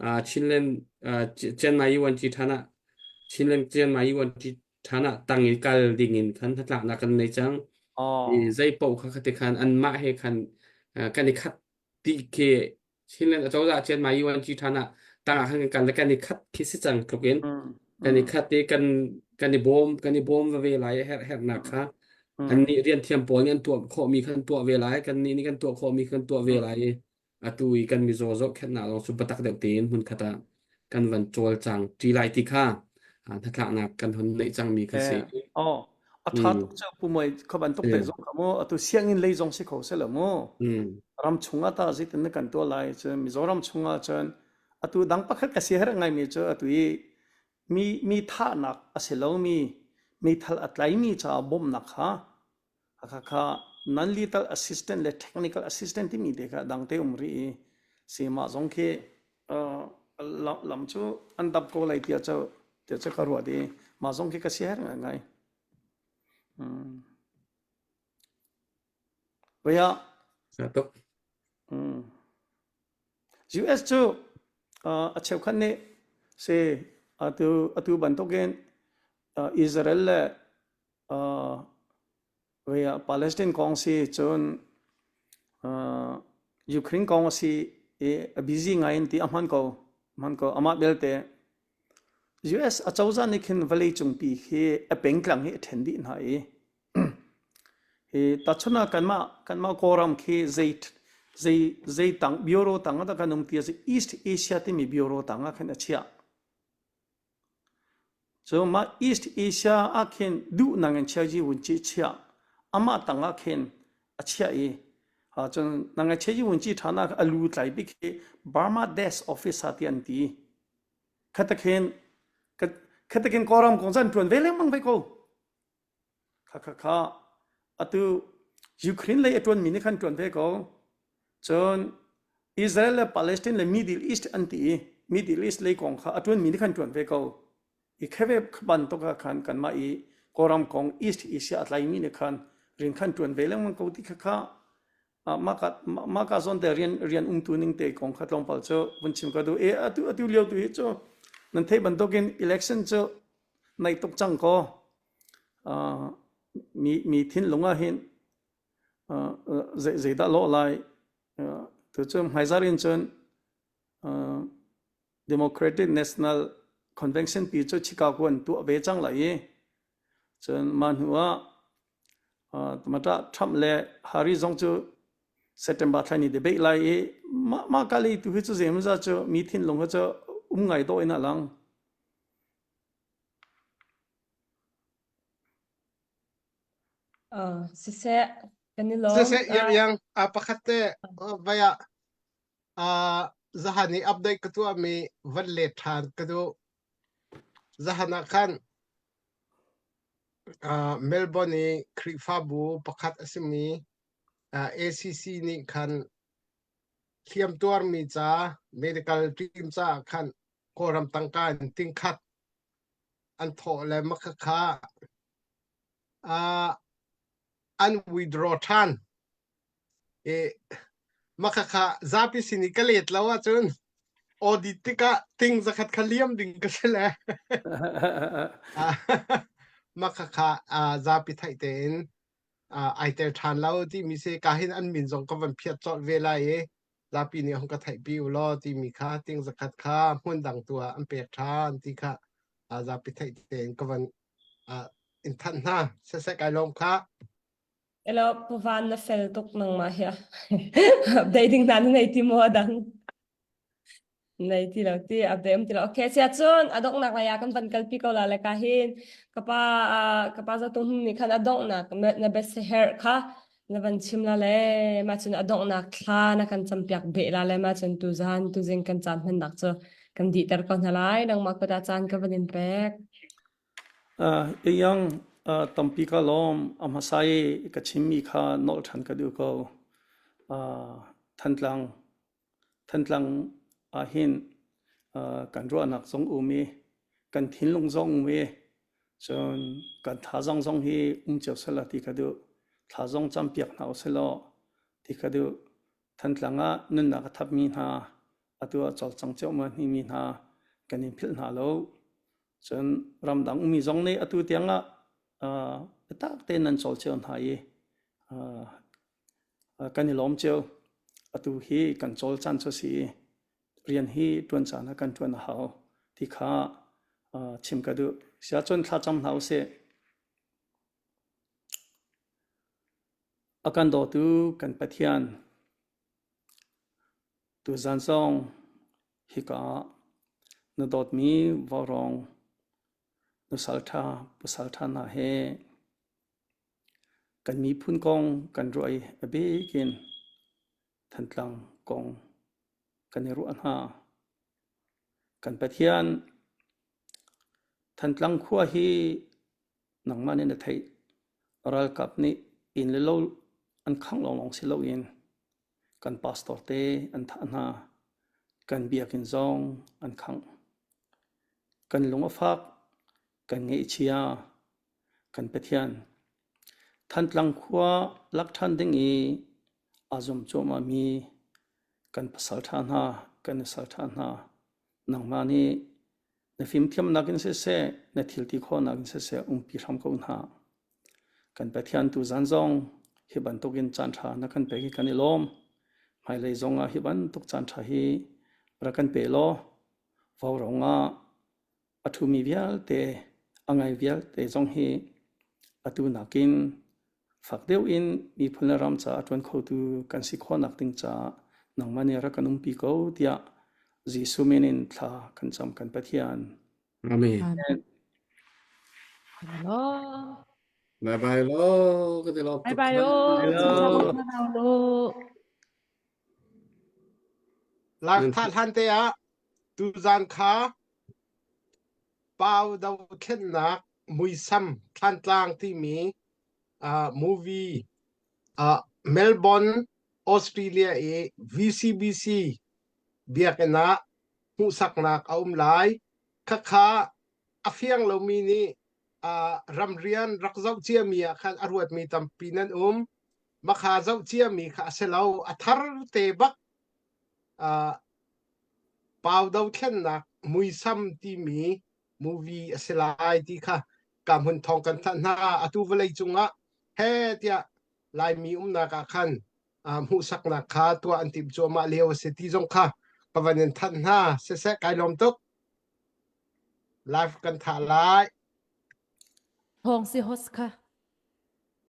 uh, Chinland uh, Chiang Mai Yuan Chi ṭhan ah Chinland Chiang Mai Yuan Chi ṭhan ah tang i kal ding in khan hnatlaknak kan nei cang. I Oh. zei paoh kha khati khan anmah he khan uh, kan i khat ti khi Chinland acozah Chiang Mai Yuan Chi ṭhan ah tang ah khan kan kal le kan i khat khi si cang tluk in Mm. kan i Mm. khat i kan kan i bawm kan i bawm ve lai a herh herhnak kha Mm. annih rian thiam pawl nih an tuah khawhmi khan tuah ve lai kannih nih kan tuah khawhmi kan tuah ve Mm. lai i atu i kan mizaw zohkhenhnak lawng cu biatak deuh tein hmunkhat ah kan van cawlcang ṭi lai ti kha hnatlaknak kan hun neih cangmi kha si. Eh, oh, a ṭha Mm. tuk cu pu moi kha bantuk te Mm. zong kha mu atu sianginn lei zong si kho se lo mu Mm. ram chungah ta zeitin na kan tuah lai cun Mizoram chungah cun atu dang pakhat ka si her ngaimi cu atu i mi mi thahnak a si lomi meithal a tlaimi caah bawmhnak kha Hakha non-lethal assistant le technical assistant timi te kha dang te um rih i sehmah zong khi uh, lam cu an dap ko lai tiah cu tiah cu ka ruat i mah zong khi ka siaherh ngaingai. Mm. Vaya. Tuk. Mm. US cu uh, a cheukhat nih si atu atu bantukin uh, Israel le Uh, Palestine kong si cun uh, Ukraine kong a si i a busy ngai in ti a hman ko hman ko amah belte US acozah nih khin vawlei cungpi hi a pengtlang hi a ṭhen dih hna i hi tachun ah kanmah kanmah Kawlram khi zei zei zei tang bureau tang ah kan um ti a si East Asia timi bureau tang ah khin a chiah Cu mah East Asia ah khin duhnak in Chiaji Vunci chiah amah tang ah khin a chiah i cun nang Chiaji Vunci ṭhan ah a lu tlai bik hi Burma Desk Officer ti an ti. Khata khin khata khin Kawlram kong cu an ṭuan ve lengmang ve ko. Kha kha kha atu Ukraine lei a ṭuanmi nih khan ṭuan ve ko. Cun Israel le Palestine le Middle East an ti i Middle East lei kong kha a ṭuanmi nih khan ṭuan ve ko. I kheve bantuk ah khan kanmah i Kawlram kong East Asia a tlaimi nih khan rian khan ṭuan ve lengmang ko ti kha kha mah mah ka zawn te rian rian umtu ning te kong kha tlawmpal cu vun chim ka duh. E atu atu lio tu hi cu nan theih bantukin election cu naih tuk cang kaw mi mi thinlung ah hin zei zeidah lawh lai tucu hmaizarh in cun Democratic National Convention pi cu Chicago an tuah ve cang lai i cun mah hnu ah mata Trump le Harris zong cu September thla ni debate lai i mah mah ka lei tu hi cu zeimawzat cu mi thinlung hi cu um ngai dawh in a lang. Uh, siseh, kan i lawm. Siseh, yang yang uh, pakhat te uh, vai ah uh, zahan i update ka tuah mi van let ṭhan ka duh. Zahan ah khan uh, Melbourne i Khrihfabu pakhat a simi uh, ACC nih khan hliamtuarmi ca medical team caah khan Kawlram tangka in tingkhat an thawh le makhakha uh, an withdraw ṭhan. I makhakha zapi sin i ka let lo ahcun audit tikah ting zakhat kha liam ding ka si le. Makhakha uh, zapi theih tein uh, ai tel ṭhan lo timi si ka hin an min zong ka van phiat colh ve lai i zapi nih hung ka theihpi u law timi kha ting zakhat kha hmun dang tu ah an pek ṭhan ti kha zapi theih tein ka van in thanh hna siseh kai lawm kha Elo pavan na fel tuk nangmah hi. Updating na nei ti mo adang. Nei ti lo ti update um ti lo. Okay, sia cun a donghnak lei ah kan van kalpi ko la le ka hin ka pa ka pa za tung nih khan a donghnak na best her kha na van chim la le ma cun a donghnak thla na kan campiak beh la le ma cun tu zan tu zing kan caan hmannak cu kan dihter ko hna lai nangmah kut ah caan ka van in pek. Uh, yang uh, tampi ka lawm a hmasa i ka chimmi kha nolh ṭhan ka duh ko. Uh, Thantlang Thantlang ahhin uh, kan ruahnak zong um i kan thinlung zong um i cun kan thazaang zong hi um cio sehla ti ka duh. Thla zong campiak hna usilaw ti ka duh. Thantlang ah nunnak a thapmi hna, atu ah cawlcang ciammam mi hna kan in philh hna lo. Cun ramdang ummi zong nih atu tiang ah uh, biatak tein nan cawl cio hna i uh, kan i lawm cio. Atu hi kan cawl caan cu a si i rian hi ṭuan caan ah kan ṭuan a hau ti kha uh, chim ka duh. Siahcun thlacam hna usih. A kan dawtu kan Pathian, tuzan zong hika ah na dawtmi vaurawng nusalṭha pasalṭha hna he kan miphun kong kan ruah i a bik in Thantlang kong kan i ruah hna. Kan Pathian, Thantlang khua hi nangmah nih na theih. Ralkap nih inn le lo an khangh lawnglawng si loin kan pastor te an thah hna. Kan biakinn zong an khangh. Kan lung a fak, kan ngaihchia, kan Pathian. Thantlang khua lak ṭhan ding i aa zum cuahmahmi kan pasalṭha hna, kan nusalṭha hna, nangmah nih na fimthiamnak in siseh, na thilti khawhnak in siseh umpi hram ko hna. Kan Pathian tuzan zong hi bantukin caanṭha na kan pek i kan i lawm. Hmailei zongah hi bantuk caanṭha hi rak kan pe law, vaurawng ah A ṭhumi vialte, a ngai vialte zong hi atu nakin fak deuh in miphun le ram caah a ṭuan khotu kan si khawhnak ding caah nangmah nih rak kan umpi ko tiah Jesuh min in thla kan cam kan Pathian. Amen. Amen. Bye bye lo ka ti lawm Bye tuk bye kha. o. Hello. Lo. Lak thah hlan te ah tuzan kha Pau dothlennak muisam Thlantlang timi uh, movie uh, Melbourne, Australia i VCBC biakinn ah hmuhsaknak a um lai. Khakha a fiang lomi nih uh, ramrian rak zoh ciami ah khan a ruatmi tampi nan um. Makha zoh ciami kha a si lo. A thar te bak uh, Pau dothlennak muisam timi movie a si lai ti kha ka hmun thawng kan thanh hna. Atu vawlei cungah he tiah Laimi umnak ah khan uh, hmuhsaknak kha tuah an timh cuahmah lio a si ti zong kha ka van in thanh hna. Siseh kai lawm tuk. Live kan thah lai. Thawng si host kha.